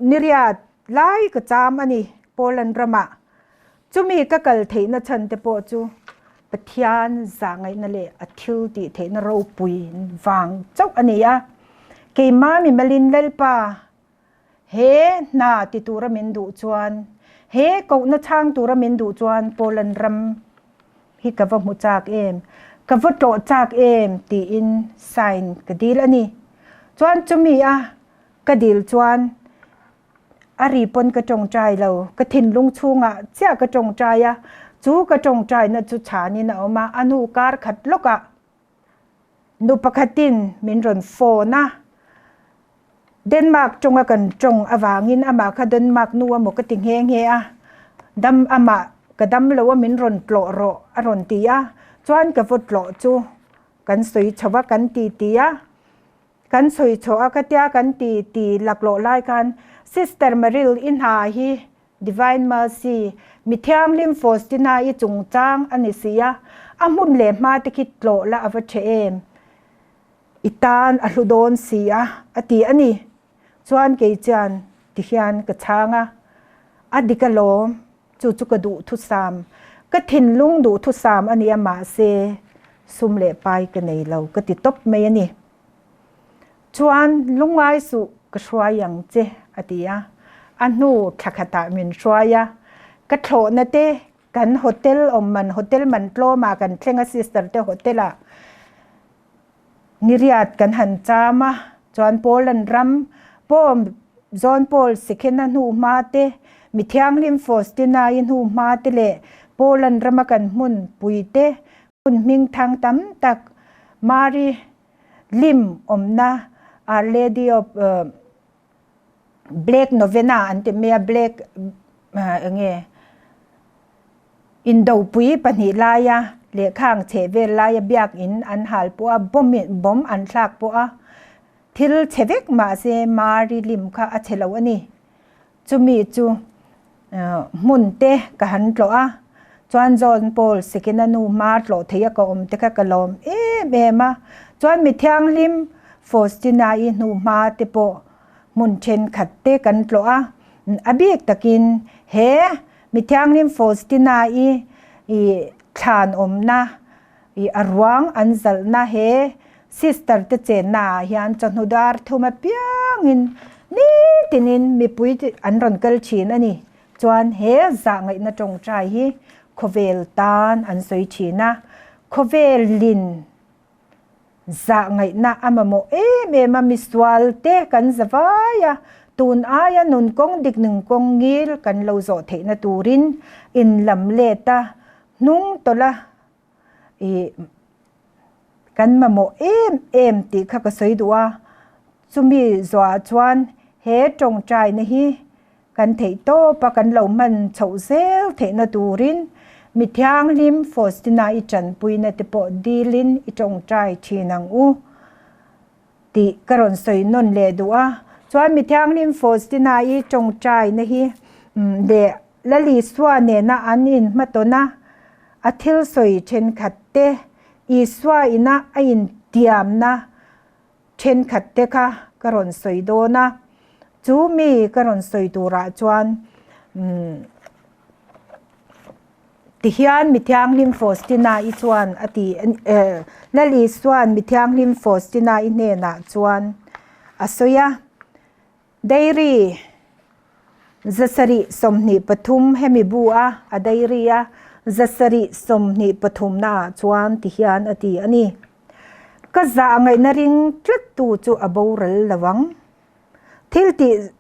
niriat lai ka cham a ni Poland ramah. Chumi ka kal theihna chhan te pawh chu Pathian zahngaihna leh a thil tih theihna ropui vang chauh a ni a. Keimah mimalin Lalpa He hna ti tura min duh chuan, he kohna chhang tura min duh chuan Poland ram hi ka va hmu chak em, ka va tlawh chak em tiin sign ka dil a ni. Chuan chumi a ka dil chuan a ri pawn ka tawngtai lo, ka thinlung chhungah chiah ka tawngtai a, chu ka tawngtaina chu chhanin a awm a, a hnu kar khat lawkah Nu pakhatin min rawn phone a, Denmark tawnga kan tawng avangin amah kha Denmark nu emaw ka ti nghe nghe a, dam amah ka dam lo a min rawn tlawh rawh a rawn ti a, chuan ka vaw tlawh chu kan sawi chho a kan ti ti a, kan sawi chho a ka tia kan ti ti laklawh lai khan Sister Maril i hna hi Divine Mercy, Mi Thianghlim Faustina i chungchang a ni si a, a hmun leh hma te khi tlawh la a va tha em? I tan a hlu dawn si a, a ti a ni. Chuan kei chuan ti hian ka chhang a, a dik alawm, chu chu ka duhthusam, ka thinlung duhthusam a nia mahse sum leh pai ka nei lo ka ti tawp mai a ni. Chuan lungngai suh ka hruai ang che a ti a, a hnu thla khatah min hruai a, ka thlawhna te kan hotel awm man hotel man tlawmah kan thleng a sister te hotel ah niriat kan han cham a, chuan Poland ram pawh John Paul Second a hnu hma te mi thianghlim Faustina i hnu hma te leh Poland rama kan hmun pui te hmun hmingthang tam tak Mary Lim awmna Our Lady of Black Novena an ti mai a, Black enge Indopui pahnih laia lehkha ang chheh vel laia biakin an hal pawh a, bomb bomb an thlak pawh a, thil chhe vek mahse Mary lim kha a chhe lo a ni. Chumi chu hmun te ka han tlawh a, chuan John Paul Sekina nu hma tlawh thei a ka awm te kha ka lawm em em a, chuan mi thianghlim Faustina-i hnu hma te pawh hmun thenkhat te kan tlawh a, a bik takin he mi thianghlim Faustina-i i thlan awmna i a ruang an zalhna he sister te chenna ah hian chawhnu dar thum apiangin nitinin mipui an rawn kal thin a ni. Chuan he zahngaihna tawngtai hi khawvel tan an sawi thin a, khawvelin zahngaihna a mamawh em em a, misual te kan za vai a, tun aia nun kawng dik nun kawng ngil kan lo zawh theihna turin inlam let a, hnung tawlh a ih kan mamawh em em tih kha ka sawi duh a, Chumi zawhah chuan he tawngtaina hi kan theih tawp a, kan lo hman chhoh zel theihna turin mi thianghlim Faustina i tanpuina te pawh dilin i tawngtai thin ang u tih ka rawn sawi nawn leh duh a. Chuan mi thianghlim Faustina i tawngtaina hi leh Lalisua nena an inhmatawn a, a thil sawi thenkhat te, Isua ina a intiamna thenkhat te kha ka rawn sawi dawn a, chu mi ka rawn sawi turah chuan tihian mi thianghlim Faustina-i chuan a ti Lal Isua'n mi thianghlim Faustina-i hnenah chuan a sawi a, Dairy 723 hemi bu a a dairy a 723 naah chuan tihian a ti a ni. Ka zah ngaihna ring tlat tu chu a boral lo ang. Thil tih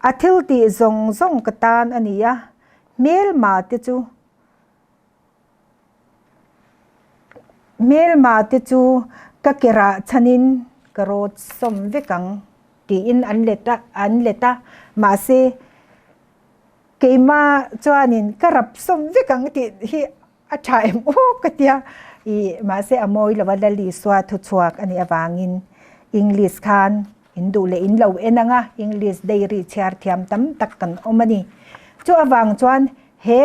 a thil tih zawng zawng ka tan a ni a, hmelma te chu Hmelma te chu ka kerah chhanin ka rawt sawm vek ang tiin an let a an let a, mahse keima chuanin ka rap sawm vek ang tih hi a tha em aw ka tia ih mahse a mawi lo a Lalisua thuchhuak a nih avangin English khan in duh leh in lo en ang a, English dairy chhiar thiam tam tak kan awm a ni. Chu avang chuan he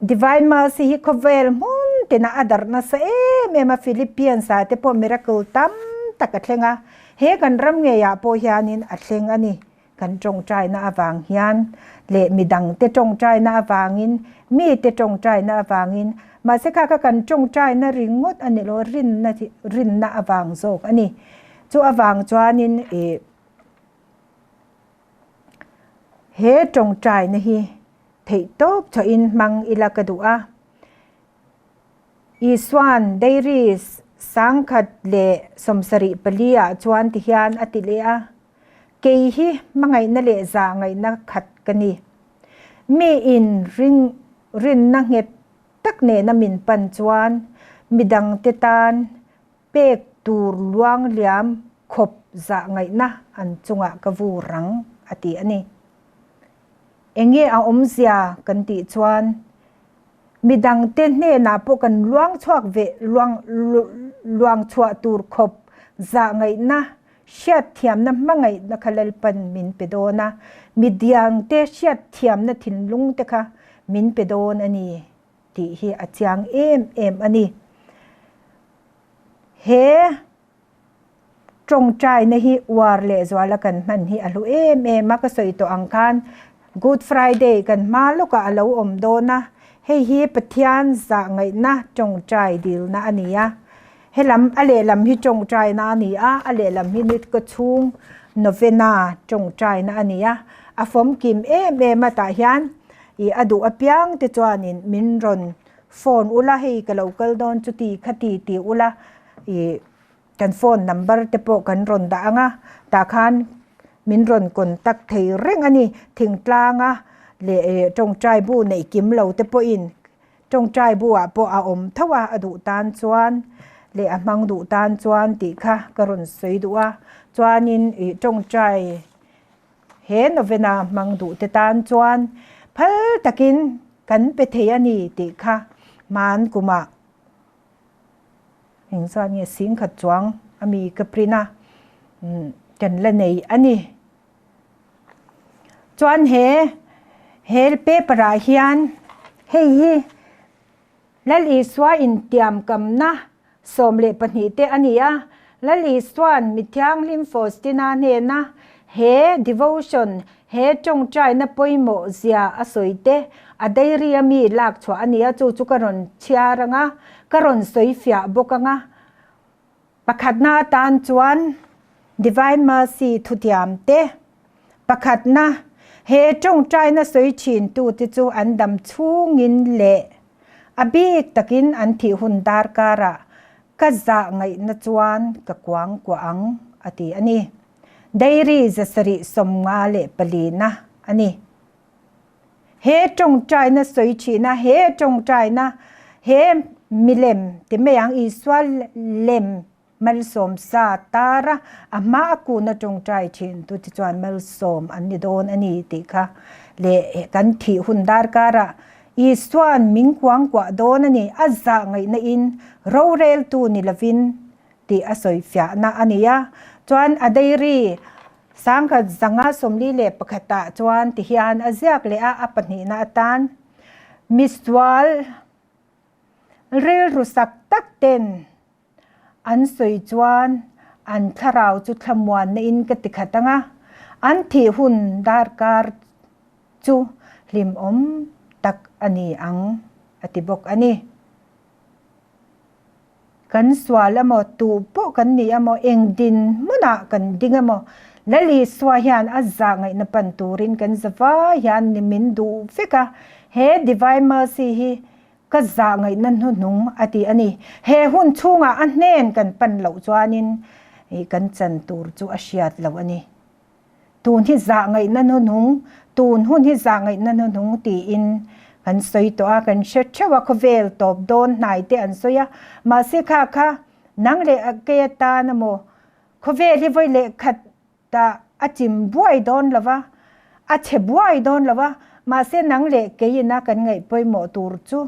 Divine Mercy hi khawvel hmun tina a darh nasa em em a, Philippians ah te pawh miracle tam tak a thleng a, he kan ram ngeiah pawh hianin a thleng a ni. Kan tawngtaina avang hian leh midangte tawngtaina avangin, mite tawngtaina avangin, mahse kha kha kan tawngtaina ringawt a ni lo, rinna rinna avang zawk a ni. Chu avang chuanin ih He tawngtaina hi theihtawp chawhin hmang ila ka duh a. Isua'n Dairy 1074 ah chuan tihian a ti leh a, Kei hi hmangaihna leh zahngaihna khat ka ni. Miin ring rinna nghet tak nena min pan chuan midangte tan Pek tur luang liam khawp zah ngaihna an chungah ka vu rang a ti a ni. Enge a awmzia kan tih chuan midangte hnenah pawh kan luang chhuak ve luang luang chhuah tur khawp zah ngaihna hriatthiamna hmangaihna kha Lalpan min pe dawn a, midiangte hriatthiamna thinlung te kha min pe dawn a ni. tih hi a chiang em em a ni. He tawngtaina hi uar leh zuala kan hman hi a hlu em em a, ka sawi tawh ang khan Good Friday kan hma lawkah a lo awm dawn a, hei hi Pathian zah ngaihna tawngtai dilna a ni a, helam a lehlam hi tawngtaina a ni a, a lehlam hi ni ka chhung novena tawngtaina a ni a, a fawmkim em em a tah hian I a duh apiang te chuanin min rawn phone ula hei ka lo kal dawn chuti khati ti ula i kan phone number te pawh kan rawn dah ang a tah khan min rawn contact thei reng a ni thingtlanga leh tawngtai bu neih kim lo te pawhin tawngtai bu ah pawh a awm tho a a duh tan chuan leh a hmang duh tan chuan tih kha ka rawn sawi duh a chuanin i tawngtai He novena hmang duhte tan chuan phal takin kan pe thei a ni tih kha hman kumah eng chuan nge singkhat chuang a mi ka print a, kan la nei a ni. Chuan he he paper ah hian hei hi Lal Isua intiamkamna 12 te a ni a, Lal Isua'n mi thianghlim Faustina hnena he devotion, he tawngtaina pawimawh zia a sawi te, a diary a mi lak chhuah a ni a, chu chu ka rawn chhiar ang a, ka rawn sawi fiah bawk ang a. Pakhatna atan chuan Divine Mercy thutiam te, pakhatna, he tawngtaina sawi thintu te chu an dam chhungin leh a bik takin an thih hun darkarah ka zah ngaihna chuan ka kuang kuah ang a ti a ni. Dairy 754 na a ni. He tawngtaina sawi thina, he tawngtaina, he milem ti mai ang Isua lem Malsawm sa tar a, a hma a kun a tawngtai thin tu te chuan malsawm an ni dawn a ni tih kha leh kan thih hun darkarah Isua'n min kuangkuah dawn a ni, a zah ngaihna in roreltu ni lovin tih a sawi fiahna a ni a. Chuan a dairy 1941 ah chuan tihian a ziak leh a, a pahnihna atan misual rilru sak tak ten an sawi chuan an thlarau chu thlamuanna in ka ti khat ang a, an thih hun darkar chu hlimawm tak a ni ang a ti bawk a ni. Kan sual emaw, tuh pawh kan ni emaw, eng dinhmunah kan ding emaw, Lal Isua hian a zah ngaihna pan turin kan zava hian ni min duh vek a, he Divine Mercy hi ka zah ngaihna hnuhnung a ti a ni. He hun chhungah a hnen kan pan loh chuanin kan chan tur chu a hriat loh a ni. Tun hi zah ngaihna hnuhnung, tun hun hi zah ngaihna hnuhnung tiin kan sawi tawh a, kan hre theuh a, khawvel tawp dawn hnai te an sawi a, mahse kha kha nang leh kei atan emaw khawvel hi vawi leh khat ah a chim buai dawn lo va, a chhe buai dawn lo va, mahse nang leh kei ina kan ngaih pawimawh tur chu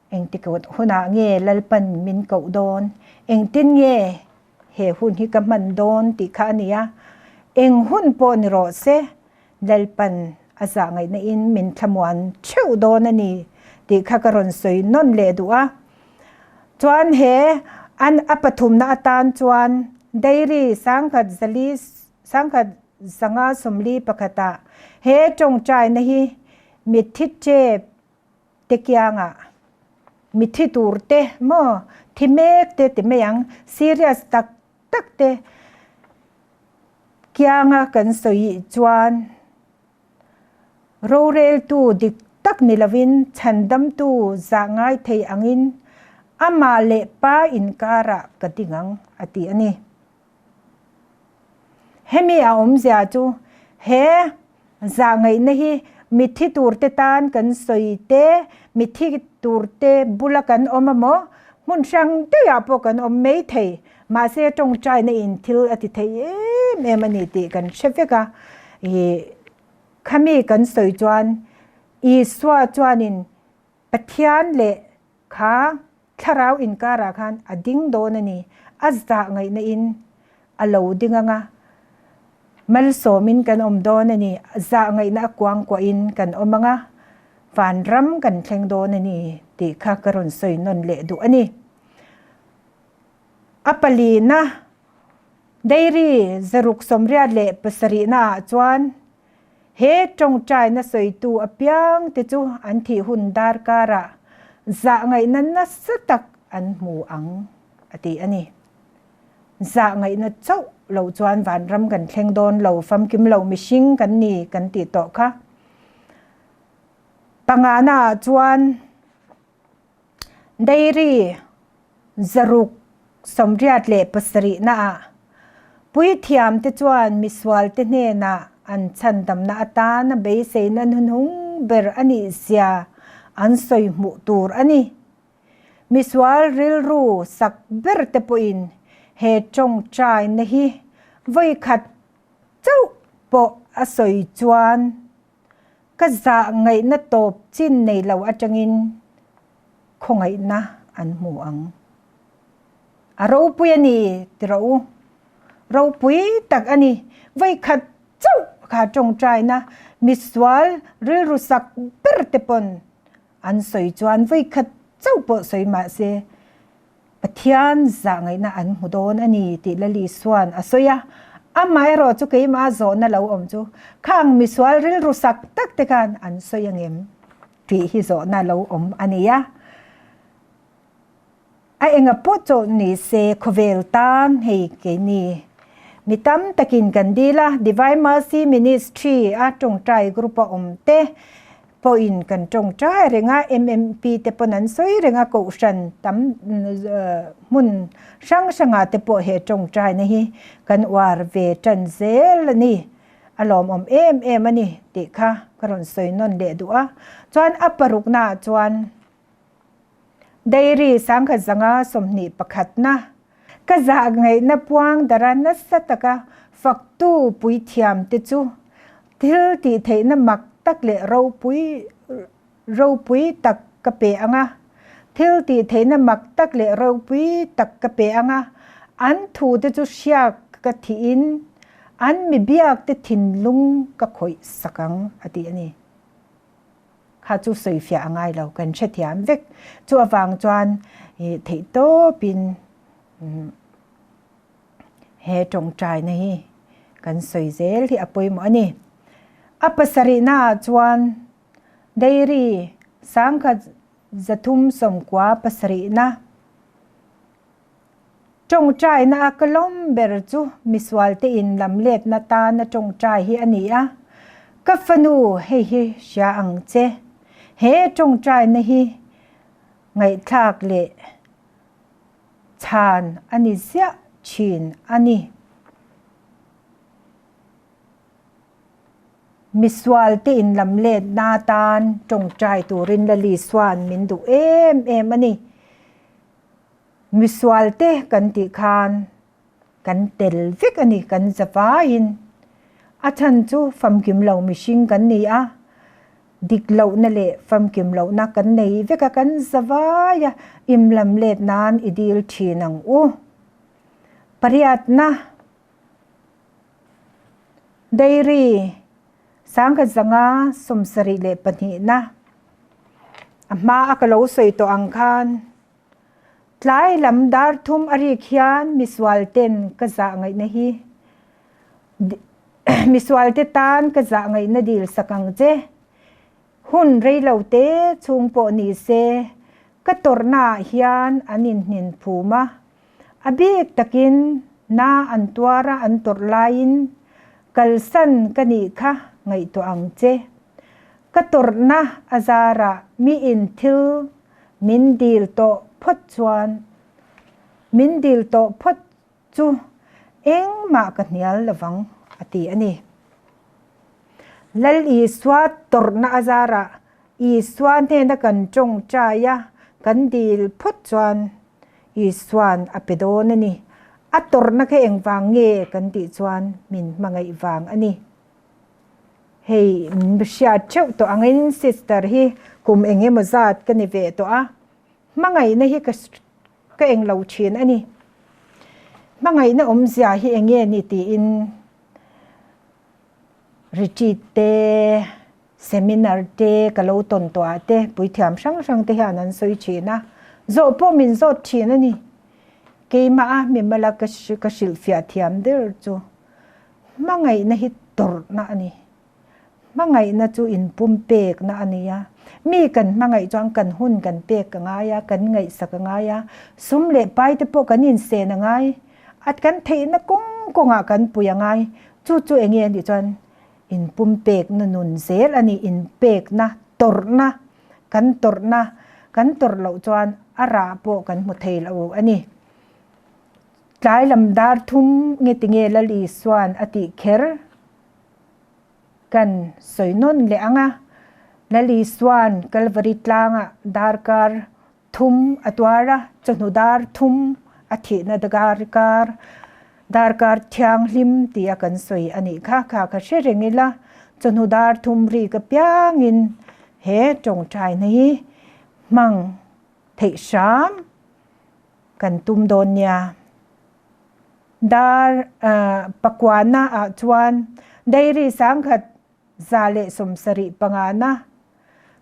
Engtik hunah nge Lalpan min koh dawn? Engtin nge he hun hi ka hman dawn tih kha a ni a. Eng hun pawh ni rawh se, Lalpan a zah ngaihna in min thlamuan theuh dawn a ni tih kha ka rawn sawi nawn leh duh a. Chuan he an a pathumna atan chuan Dairy 1004 1591 ah he tawngtaina hi mitthi tep te kiangah mithi tur te maw thi mek te ti mai ang serious tak tak te kianga kan sawi chuan roreltu dik tak ni lovin chhandamtu zah ngai thei angin amah leh pa inkarah ka ding ang a ti a ni. Hemi a awmzia chu he zahngaihna hi mitthi turte tan kan sawi te, mitthi turte bula kan awm emaw, hmun hrang daihah pawh kan awm mai thei. Mahse tawngtaina in thil a ti thei em em a ni tih kan hre vek a. Ih khami kan sawi chuan Isua chuanin Pathian leh Kha thlarau inkarah khan a ding dawn a ni, a zah ngaihna in a lo ding ang a, malsawmin kan awm dawn a ni, zah ngaihna a kuangkuah in kan awm ang a, vanram kan thleng dawn a ni tih kha ka rawn sawi nawn leh duh a ni. A palina dairy 687 ah chuan He tawngtaina sawitu apiang te chu an thih hun darkarah zahngaihna nasa tak an hmu ang, a ti a ni. Zahngaihna chauh lo chuan vanram kan thleng dawn lo, famkim lo mihring kan ni kan tih tawh kha. Pangana ah chuan Dairy 687 naah puithiamte chuan misualte hnenah an chhandamna atana beiseina hnuhnung ber a nih zia an sawi hmuh tur a ni. Misual rilru sak berte pawhin he tawngtaina hi vawikhat chauh pawh a sawi chuan Ka zah ngaihna tawp chin nei lo atangin khawngaihna an hmu ang. A ropui a ni ti rawh u. Ropui tak a ni. Vawikhat chauh kha tawngtaina misual rilru sak ber te pawn an sawi chuan vawikhat chauh pawh sawi mah se Pathian zah ngaihna an hmu dawn a ni tih Lali Suan a sawi a. Amaherawh chu keimah zawhna lo awm chu khang misual rilru sak tak te khan an sawi angem tih hi zawhna lo awm a ni a. A enga pawh chawh ni se khawvel tan hei keini mi tam takin kan dil a, Divine Mercy Ministry a tawngtai group a awm te pawhin kan tawngtai reng a, MMP te pawn an sawi reng a, kohhran tam hmun hrang hrangah te pawh he tawngtaina hi kan uar ve tan zel a ni, a lawmawm em em a ni tih kha ka rawn sawi nawn leh duh a. Chuan a paruknaah chuan Dairy 1521na. Ka zahngaihna puang dara nasa taka faktu puithiamte chu thil tihtheihna mak tak leh ropui ropui tak ka pe ang a, thil tihtheihna mak tak leh ropui tak ka pe ang a, an thute chu hriak ka thihin an mi biakte thinlung ka khawih sak ang, a ti a ni. Kha chu sawifiah a ngai lo, kan hrethiam vek. Chu avang chuan theihtawpin he tawngtaina hi kan sawi zel hi a pawimawh a ni. A pasarihnaah chuan Dairy sangkhat 390 pasarihna Tawngtaina a ka lawm ber chu misualte in lam letna tana tawngtai hi a ni a, ka fanu hei hi hria ang che. He tawngtaina hi ngaihthlak leh chhan a ni ziah thin a ni. Misualte in lam letna tan tawngtai turin Lali Suan min duh em em a ni. Misualte kan tih khan kan tel vek a ni, kan zavaiin. A chhan chu famkim lo mihring kan ni a, dik lohna leh famkim lohna kan nei vek a, kan zavai a, imlam let nan i dil thin ang u. Pariatna, Dairy, 1972na, a hma a ka lo sawi tawh ang khan, Tlai lam dar thum a rik hian misual ten ka zah ngaihna hi misual te tan ka zah ngaihna dil sak ang che. Hun rei lo te chhung pawh ni se ka tawrhna ah hian an inhnin phum a, a bik takin na an tuar a an tawrh laiin kalsan ka nih kha ngaihtuah ang che. Ka tawrhna a zarah miin thil Min dil tawh phawt chuan min dil tawh phawt chu engmah ka hnial lovang a ti a ni. Lal Isua tawrhna a zarah Isua hnena kan tawngtai a, kan dil phawt chuan Isua'n a pe dawn a ni. A tawrhna kha engvang nge kan tih chuan min hmangaih vang a ni. Hei hriat theuh tawh angin sister hi kum eng emaw zat ka ni ve tawh a, hmangaihna hi ka ka eng lo thin a ni. Hmangaihna awmzia hi eng nge ni tiin retreat te, seminar te ka lo tawn tawh ah te puithiam hrang hrang te hian an sawi thin a, zawh pawh min zawt thin a ni. Keimah a mimala ka ka hrilhfiah thiam der chu. Hmangaihna hi tawrhna a ni. Hmangaihna chu inpumpekna a ni a. Mi kan hmangaih chuan kan hun kan pek a ngai a, kan ngaihsak a ngai a, sum leh pai te pawh kan insen a ngai. A kan theihna kawng kawngah kan pui a ngai. Chu chu eng nge a nih chuan inpumpekna nun zel a ni, inpekna, tawrhna, kan tawrhna, kan tawrh loh chuan a rah pawh kan hmu thei lo a ni. Tlai lam dar thum nge tinge Lal Isua'n a tih kher kan sawi nawn leh ang a, Lal Isua'n Kalvari tlangah darkar thum a tuar a, chawhnu dar thum a thihna darkar, darkar thianghlim tia kan sawi a nih kha, kha kha hre reng ila, chawhnu dar thum rik apiangin he tawngtaina hi hmang theih hram. Kan tum dawn nia. Dar pakuana ah chuan Dairy 1175 na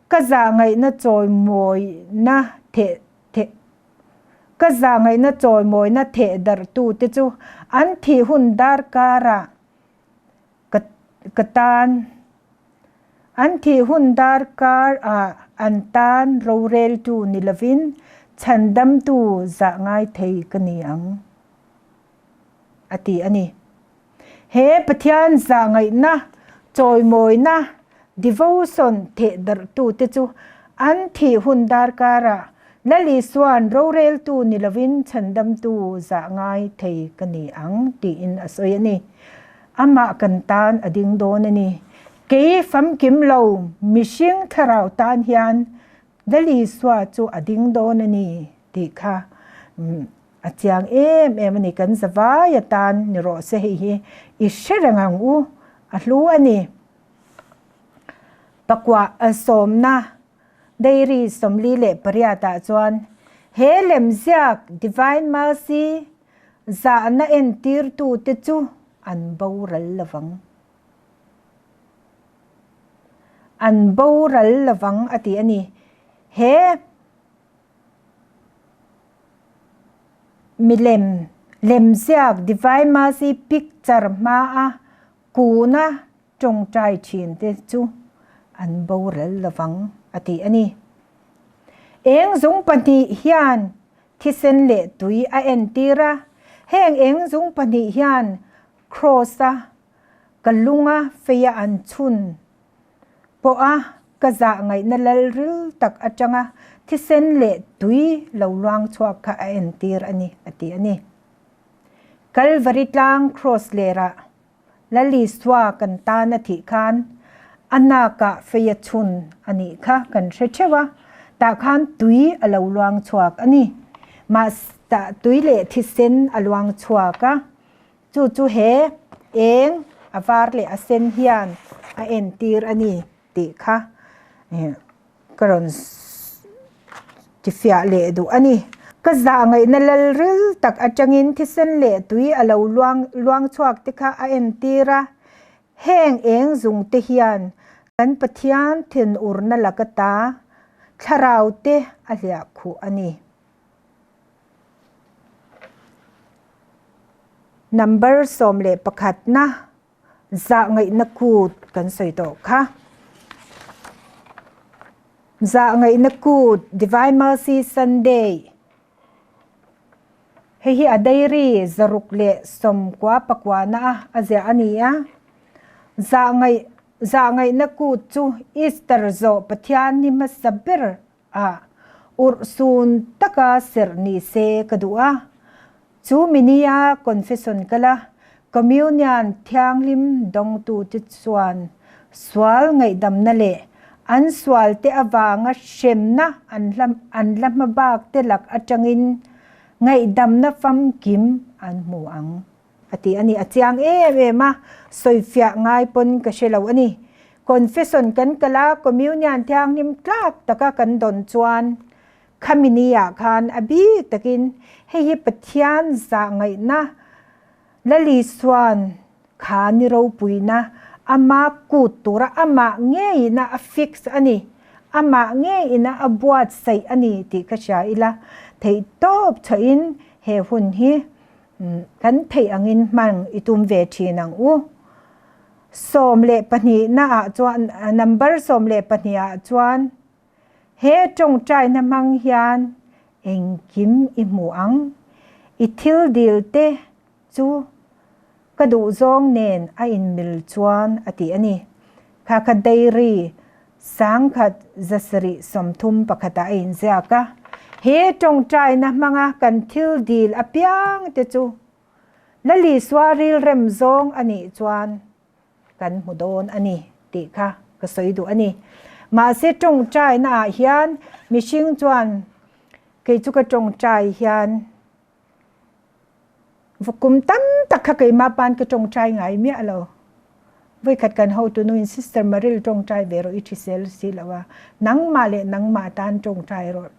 ka zahngaihna chawimawina theh theh ka zahngaihna chawimawina theh darh tu te chu an thih hun darkar ah ka ka tan An thih hun darkar ah an tan roreltu ni lovin chhandamtu zah ngai thei ka ni ang, a ti a ni. He Pathian zah ngaihna, chawimawina, devotion theh darhtute chu an thih hun darkar ah Lal Isua'n roreltu ni lovin chhandamtu zah ngai thei ka ni ang tiin a sawi a ni. Amah kan tan a ding dawn a ni. Kei famkim lo mihring thlarau tan hian Lal Isua chu a ding dawn a ni tih kha A chiang em em a ni, kan zavai atan ni rawh se hei hi i hre reng ang u, a hlu a ni. Pakua sawmna Dairy 48 ah chuan he lemziak Divine Mercy zahna entirtute chu an boral lovang. An boral lovang a ti a ni. He milem lemziak Divine Mercy picture hmaa kuna tawngtai thin te chu an boral lovang a ti a ni. Eng zung pahnih hian thisen leh tui a entir a, heng eng zung pahnih hian Kraws-a ka lunga feia an chhun pawha ka zah ngaihna lal ril tak atanga thisen leh tui lo luang chhuak kha a entir a ni a ti a ni. Kalvari tlang Kraws lerah Lal Isua kan tan a thih khan a nakah fei a chhun a nih kha kan hre theuh a, tah khan tui a lo luang chhuak a ni. Mahse tah tui leh thisen a luang chhuak a, chu chu he eng a var leh a sen hian a entir a ni tih kha Ka rawn tifiah leh duh a ni. Ka zah ngaihna lal ril tak atangin thisen leh tui a lo luang luang chhuak te kha a entir a. Heng eng zung te hian kan Pathian thinurna laka ta thlarau te a hliah khuh a ni. Number 11 na Zah ngaihna kut kan sawi tawh kha. Zah ngaihna kut Divine Mercy Sunday hei hi a diary 619 na a a ziah a ni a. Zah ngaih zah ngaihna kut chu Easter zawh Pathian ni hmasa ber ah urhsun taka serh ni se ka duh a. Chu minia confession kala Communion thianghlim dawngtute chuan sual ngaihdamna leh an sualte avanga hremna an an la hma bak te lak atangin ngaihdamna famkim an hmu ang a ti a ni. A chiang em em a, sawifiah ngai pawn ka hre lo a ni. Confession kan kala Communion thianghlim tlak taka kan dawn chuan Khami ni ah khan a bik takin hei hi Pathian zah ngaihna Lal Isuan kha ni ropuina ama kut tura amah ngeiin a fix a ni, amah ngeiin a buatsaih a ni tih ka hria ila, theihtawp chhuahin he hun hi kan theih angin hmang i tum ve thin ang u. 12 na ah chuan number 12 ah chuan He tawngtaina hmang hian engkim i hmu ang. I thil dil te chu ka duhzawng nen a inmil chuan a ti a ni. Kha kha Dairy 1731 ah a inziak a. He tawngtaina hmanga kan thil dil apiang te chu Lal Isua rilrem zawng a nih chuan kan hmu dawn a ni tih kha ka sawi duh a ni. Mahse tawngtaina ah hian mihring chuan kei chu ka tawngtai hian kum tam tak kha keimah pa'n ka tawngtai ngai miah lo. Vawikhat kan hotu nuin Sister Maril tawngtai ve rawh i hrisel si lo a, nangmah leh nangmah tan tawngtai rawh.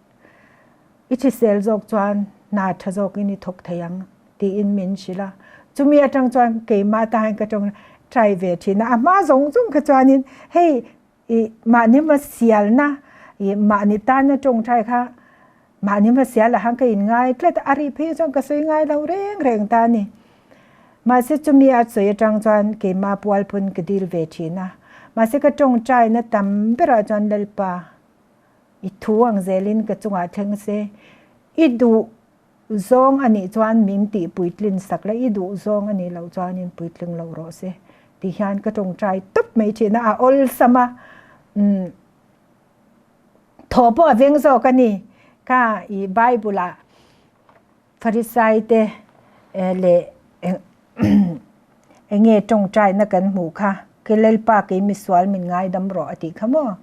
I hrisel zawk chuan hna tha zawkin i thawk thei ang tiin min hrilh a. Chumi atang chuan keimah atan hian ka tawng try ve thin a. A hma zawng zawng kha chuanin hei i mahni hmasialna i mahni tana tawngtai kha mahni hmasial ah khan ka inngai tlat a, a rih phei chuan ka sawi ngai lo reng reng ta a ni. Mahse chumi a sawi atang chuan keimah pualphun ka dil ve thin a. Mahse ka tawngtaina tam berah chuan Lalpa I thu ang zelin ka chungah thleng se, i duh zawng a nih chuan min tih puitlin sak la, i duh zawng a nih loh chuanin puitling lo rawh se ti hian ka tawngtai tawp mai thin a, a awlsam a, umm thaw pawh a veng zawk a ni. Kha i Bible ah Pharisai te leh eng nge tawngtaina kan hmuh kha, Ke Lalpa kei misual min ngaidam rawh a tih kha maw?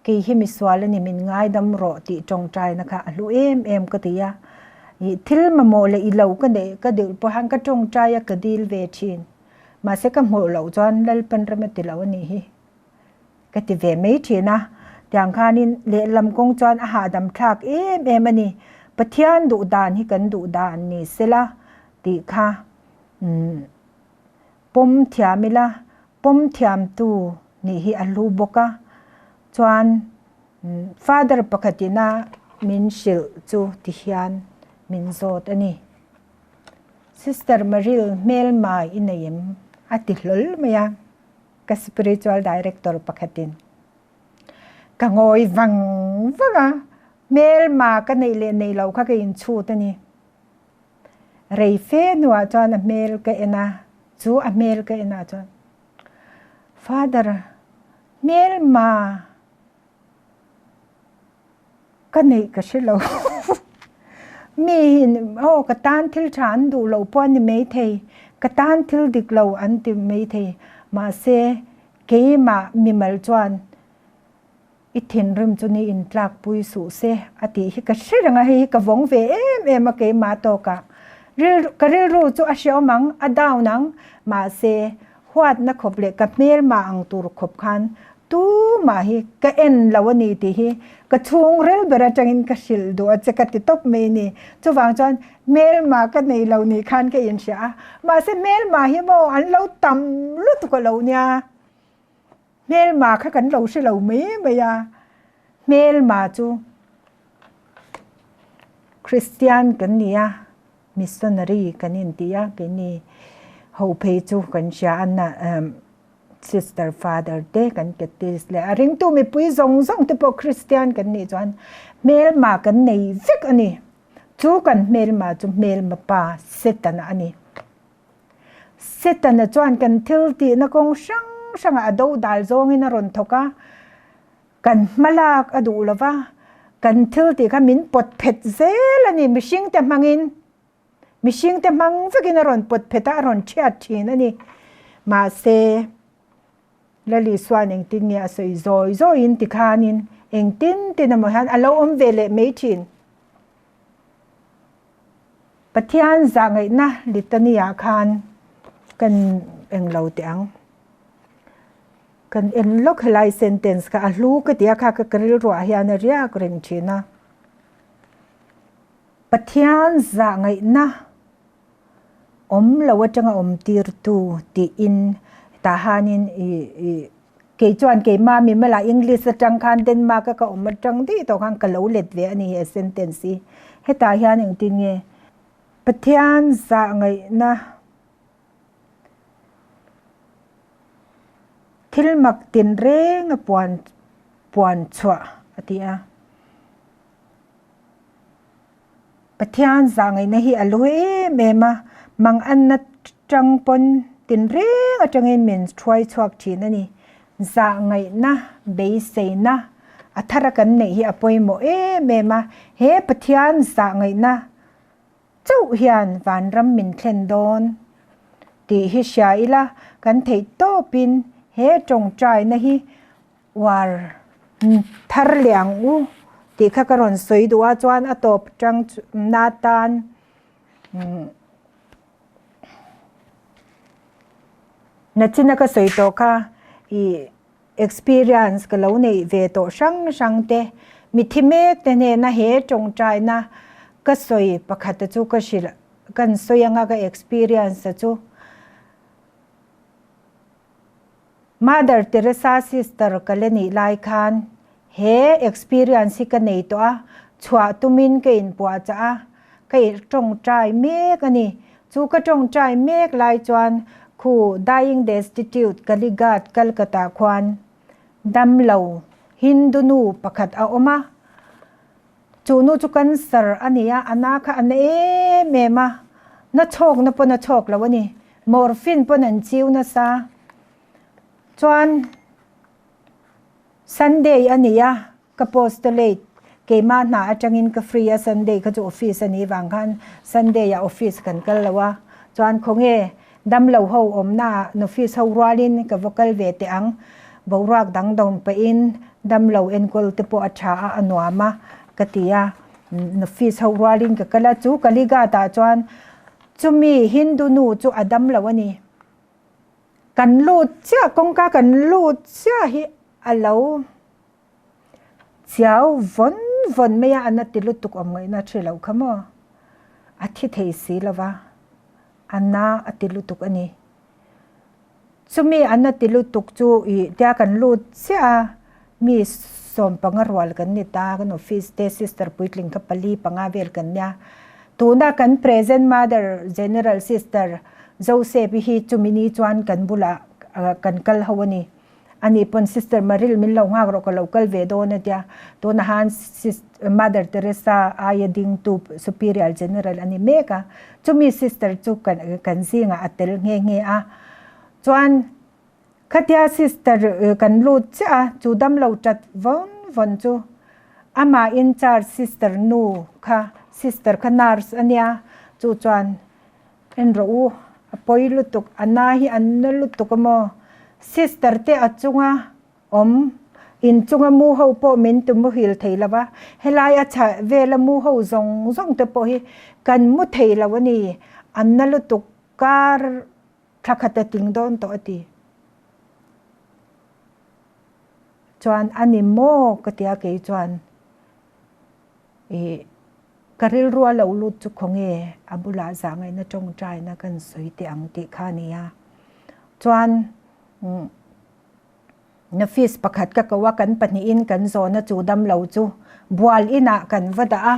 Kei hi misual a ni min ngaidam rawh tih tawngtaina kha a hlu em em ka ti a. Ih thil mamawh leh i lo ka neih ka deuh pawh hian ka tawngtai a ka dil ve thin. Mahse ka hmuh loh chuan Lalpan rem a ti lo a nih hi ka ti ve mai thin a. Tiang khanin lehlam kawng chuan a hahdam thlak em em a ni. Pathian duh dan hi kan duh dan ni sela tih kha umm pawm thiam ila pawm thiamtu nih hi a hlu bawk a. Chuan Father pakhatina min hrilh chu ti hian min zawt a ni. Sister Maril hmelma i nei em? a ti hlawl mai a, ka spiritual director pakhatin. Ka ngawi vang vang a, hmelma ka neih leh neih loh kha ka inchhut a ni. Rei fe hnuah chuan a hmel ka en a, chu a hmel ka en ah chuan, Father, hmelma Ka neih ka hre lo. Mi in aw ka tan thil tha an duh loh pawh a ni maithei, ka tan thil dik lo an ti maithei. Mahse, keimah mimal chuan i thinrim chu ni in tlakpui suh se a tih hi ka hre reng a, hei hi ka vawng ve em em a keimah tawkah. Ka rilru chu a hreawm ang, a down ang, mahse huatna khawp leh ka hmelmah ang tur khawp khan Tumah hi ka en lo a ni tih hi ka chhungril ber atangin ka hrilh duh a che ka ti tawp mai a ni. Chuvang chuan hmelma ka nei lo nih khan ka inhria a, mahse hmelma hi maw an lo tam lutuk a lo nia, hmelma kha kan lo hre lo mai mai a, hmelma chu Kristian kan ni a, missionary kan inti a, keini ho phei chu kan hria a na. Sister Father te kan catechist leh a ringtu mipui zawng zawng te pawh Kristian kan nih chuan hmelma kan nei vek a ni. Chu kan hmelma chu hmelma pa Setana a ni. Setana chuan kan thil tihna kawng hrang hrangah a do dal zawngin a rawn thawk a, kan hmalak a duh lova, kan thil tih kha min pawt phet zel a ni mihring te hmangin. Mihring te hmang vekin a rawn pawt phet a, a rawn thiat thin a ni. Mahse, Lali suan engtin nge a sawi zawi zawiin tikhanin engtin tin emaw hian a lo awm ve leh mai thin. Pathian zahngaihna litany ah khan kan englo teh ang. Kan en lawk helai sentence kha a hlu ka ti a, kha ka rilruah hian a riak reng thin a. Pathian zahngaihna awm lo atanga awm tirtu tiin tah hianin ih kei chuan keimah mimala English atang khan Denmark a ka awm atang daih tawh khan ka lo let ve a ni he sentence hi. Hetah hian engtin nge Pathian zahngaihna thil mak tinreng a puan puan chhuah a ti a. Pathian zahngaihna hi a lu em em a, manganna tang pawn tinreng atangin min thuai chhuak thin a ni. Zahngaihna, beiseina a thara kan neih hi a pawimawh em em a, he Pathian zahngaihna chauh hian vanram min thlen dawn tih hi hria ila kan theih tawpin he tawngtaina hi Uar thar leh ang u tih kha ka rawn sawi duh a chuan a tawp tang na tan nachina ka sawi tawh kha ih experience ka lo neih ve tawh hrang hrang te mithi mek te hnena he tawngtaina ka sawi pakhat chu ka hrilh kan sawi anga ka experience a chu. Mother Teresa sister ka la nih lai khan he experience hi ka nei tawh a, chhuah tumin ka inpuahchah a, ka tawngtai mek a ni. Chu ka tawngtai mek lai chuan khu Dying Destitute Kalighat Calcutta khuan damlo Hindu nu pakhat a awm a, chu nu chu cancer a ni a, a na kha a na em em a, na chhawkna pawn a chhawk lo a ni. Morphine pawn an chiu nasa. Chuan Sunday a ni a, ka postulate keimah hna atangin ka free a, Sunday kha chu office a nih vang khan Sunday ah office kan kal lo a. Chuan khawnge damlo ho awmna ah office ho rualin ka va kal ve teh ang, boruak dang dawng pahin damlo enkawl te pawh a tha a, a nuam a ka ti a. Office ho rualin ka kal a, chu Kalighat ah chuan chumi Hindu nu chu a dam lo a ni. Kan lut chiah kawngka kan lut chiah hi a lo chiau vawn vawn mai a, an a ti lutuk awm ngaihna a hre lo kha maw? A thi thei si lo va, a na a ti lutuk a ni. Chumi an a ti lutuk chu ih tia kan lut chiah a, mi sawmpanga rual kan ni ta, kan office te sister puitling kha pali panga vel kan nia. Tuna kan present mother general sister Joseph-i hi chumi ni chuan kan bulah kan kal ho a ni. Ani pawn Sister Maril min lo nghak rawh ka lo kal ve dawn a tia. Tunah han Mother Teresa aia dingtu Superior General a ni mek a. Chumi sister chu kan zingah a tel nghe nghe a. Chuan khatia sister kan lut chiah a, chu damlo tat vawn vawn chu amah in charge sister nu kha, sister kha nurse a nia, chu chuan En rawh u, a pawi lutuk, a na hi an na lutuk a maw? Sister te a chunga awm, in chunga mu ho pawh min ti muhil thei lo va, helai a chhah vela mu ho zawng zawng te pawh hi kan mu thei lo a ni, an na lutuk kar thla khat a tling dawn tawh a ti. Chuan a ni maw ka tia kei chuan ih. Ka rilru a lo lut chu khawnge a bulah zahngaihna tawngtaina kan sawi teh ang tih kha a ni a. Chuan nafis pakhat ka ko a, kan pahnihin kan zawhna chu damlo chu bual inah kan va dah a,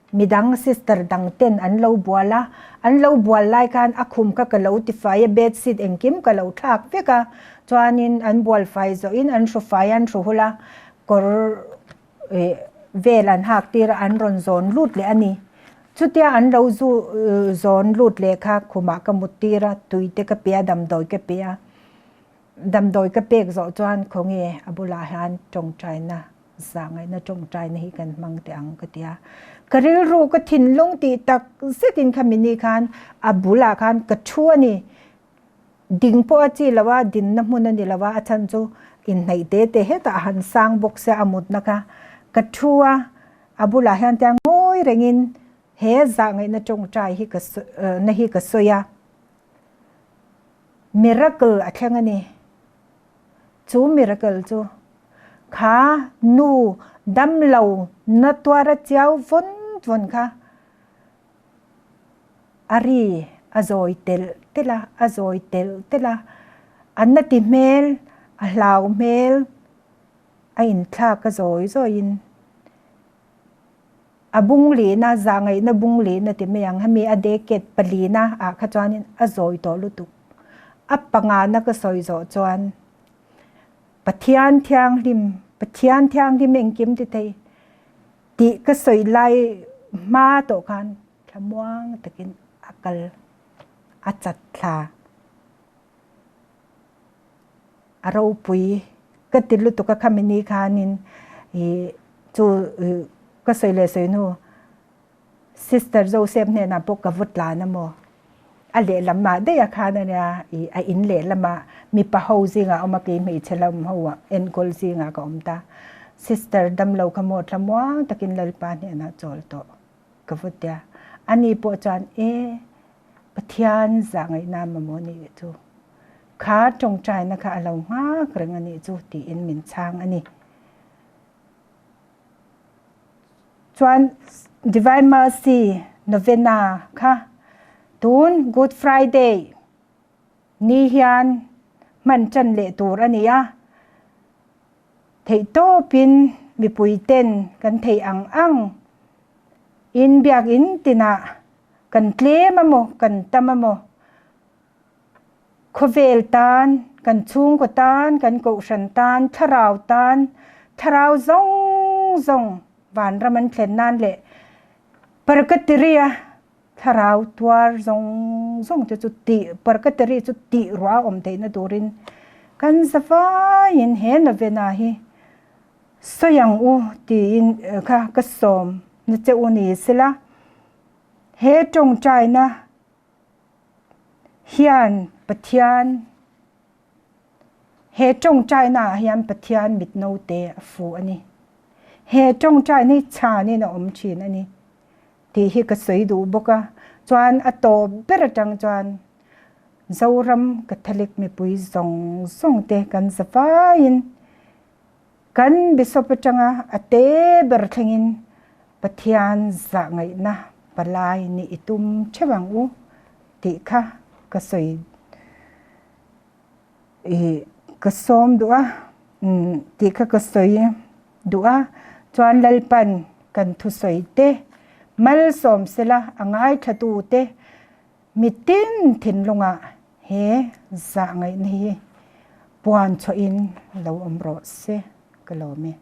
midang sister dang ten an lo bual a, an lo bual lai khan a khum kha ka lo tifai a, bed sheet engkim ka lo thlak vek a, chuanin an bual fai zawhin an hru fai a, an hru hul a, kawr vel an hak tir a an rawn zawn lut leh a ni. Chutia an lo zu zawn lut leh kha khumah ka mut tir a, tui te ka pe a, damdawi ka pe a. Damdawi ka pek zawh chuan khawnge a bulah hian tawngtaina zahngaihna tawngtaina hi kan hmang teh ang ka ti a. Ka rilru ka thinlung tih tak zetin khami ni khan a bulah khan ka thu a ni. Ding pawh a chi lo a, dinna hmun a ni lo a, a chhan chu inhnaih te te hetah a han sang bawk sia a mutna kha ka thu a, a bulah hian tia ngawi rengin he zahngaihna tawngtai hi ka na hi ka sawi a, miracle a thleng a ni. Chu miracle chu kha nu damlo na tuara chiau vawn vawn kha A ri a zawi telh telh a, a zawi telh telh a, a na ti hmel, a hlau hmel, a inthlak a zawi zawiin a bung lihna, zahngaihna bung lihna ti mai ang, hemi a decade palina ah kha chuanin a zawi tawh lutuk. A pangana ka sawi zawh chuan Pathian thianghlim, Pathian thianghlim engkim ti thei. Tih ka sawi lai hma tawh khan thlamuang takin a kal a chat thla. A ropui ka ti lutuk a khami ni khanin ih chu ka sawi leh sawi hnu Sister Joseph hnenah pawh ka va tlan a maw? A lehlamah daih a khan a nia ih a in lehlamah mipa ho zingah a awm a, kei hmeichhe lam ho ah enkawl zingah ka awm ta. Sister damlo kha maw thlamuang takin Lalpa hnenah chawl tawh ka va tia. Ani pawh chuan e Pathian zahngaihna mamawh nih chu kha tawngtaina kha a lo nghak reng a nih chu tiin min chhang a ni. Chuan Divine Mercy Novena kha tun Good Friday ni hian hman tan leh tur a ni a, theihtawpin mipui ten kan theih ang ang in biakinn tinah kan tlem emaw kan tam emaw Khawvel tan, kan chhungkaw tan, kan kohhran tan, thlarau tan, thlarau zawng zawng vanram an thlen nan leh Purgatory-a thlarau tuar zawng zawng te chu tih Purgatory chu tih ruah a awm theihna turin kan zavaiin he novena hi sawi ang u tiin kha ka sawm na che u ni sela he tawngtaina Hian Pathian he tawngtaina ah hian Pathian mit naute a fu a ni. He tawngtaina hi chhanin a awm thin a ni. tih hi ka sawi duh bawk a. Chuan a tawp ber atang chuan Zoram Catholic mipui zawng zawng te kan za faiin kan Bishop atanga a te ber thlengin Pathian zah ngaihna palai nih i tum theuh ang u tih kha ka sawi Ih ka sawm duh a, tih kha ka sawi duh a, chuan Lalpan kan thusawi te malsawm sela a ngaithla tu te mitin thinlungah he zah ngaihna hi puan chhuahin lo awm rawh se ka lawm e.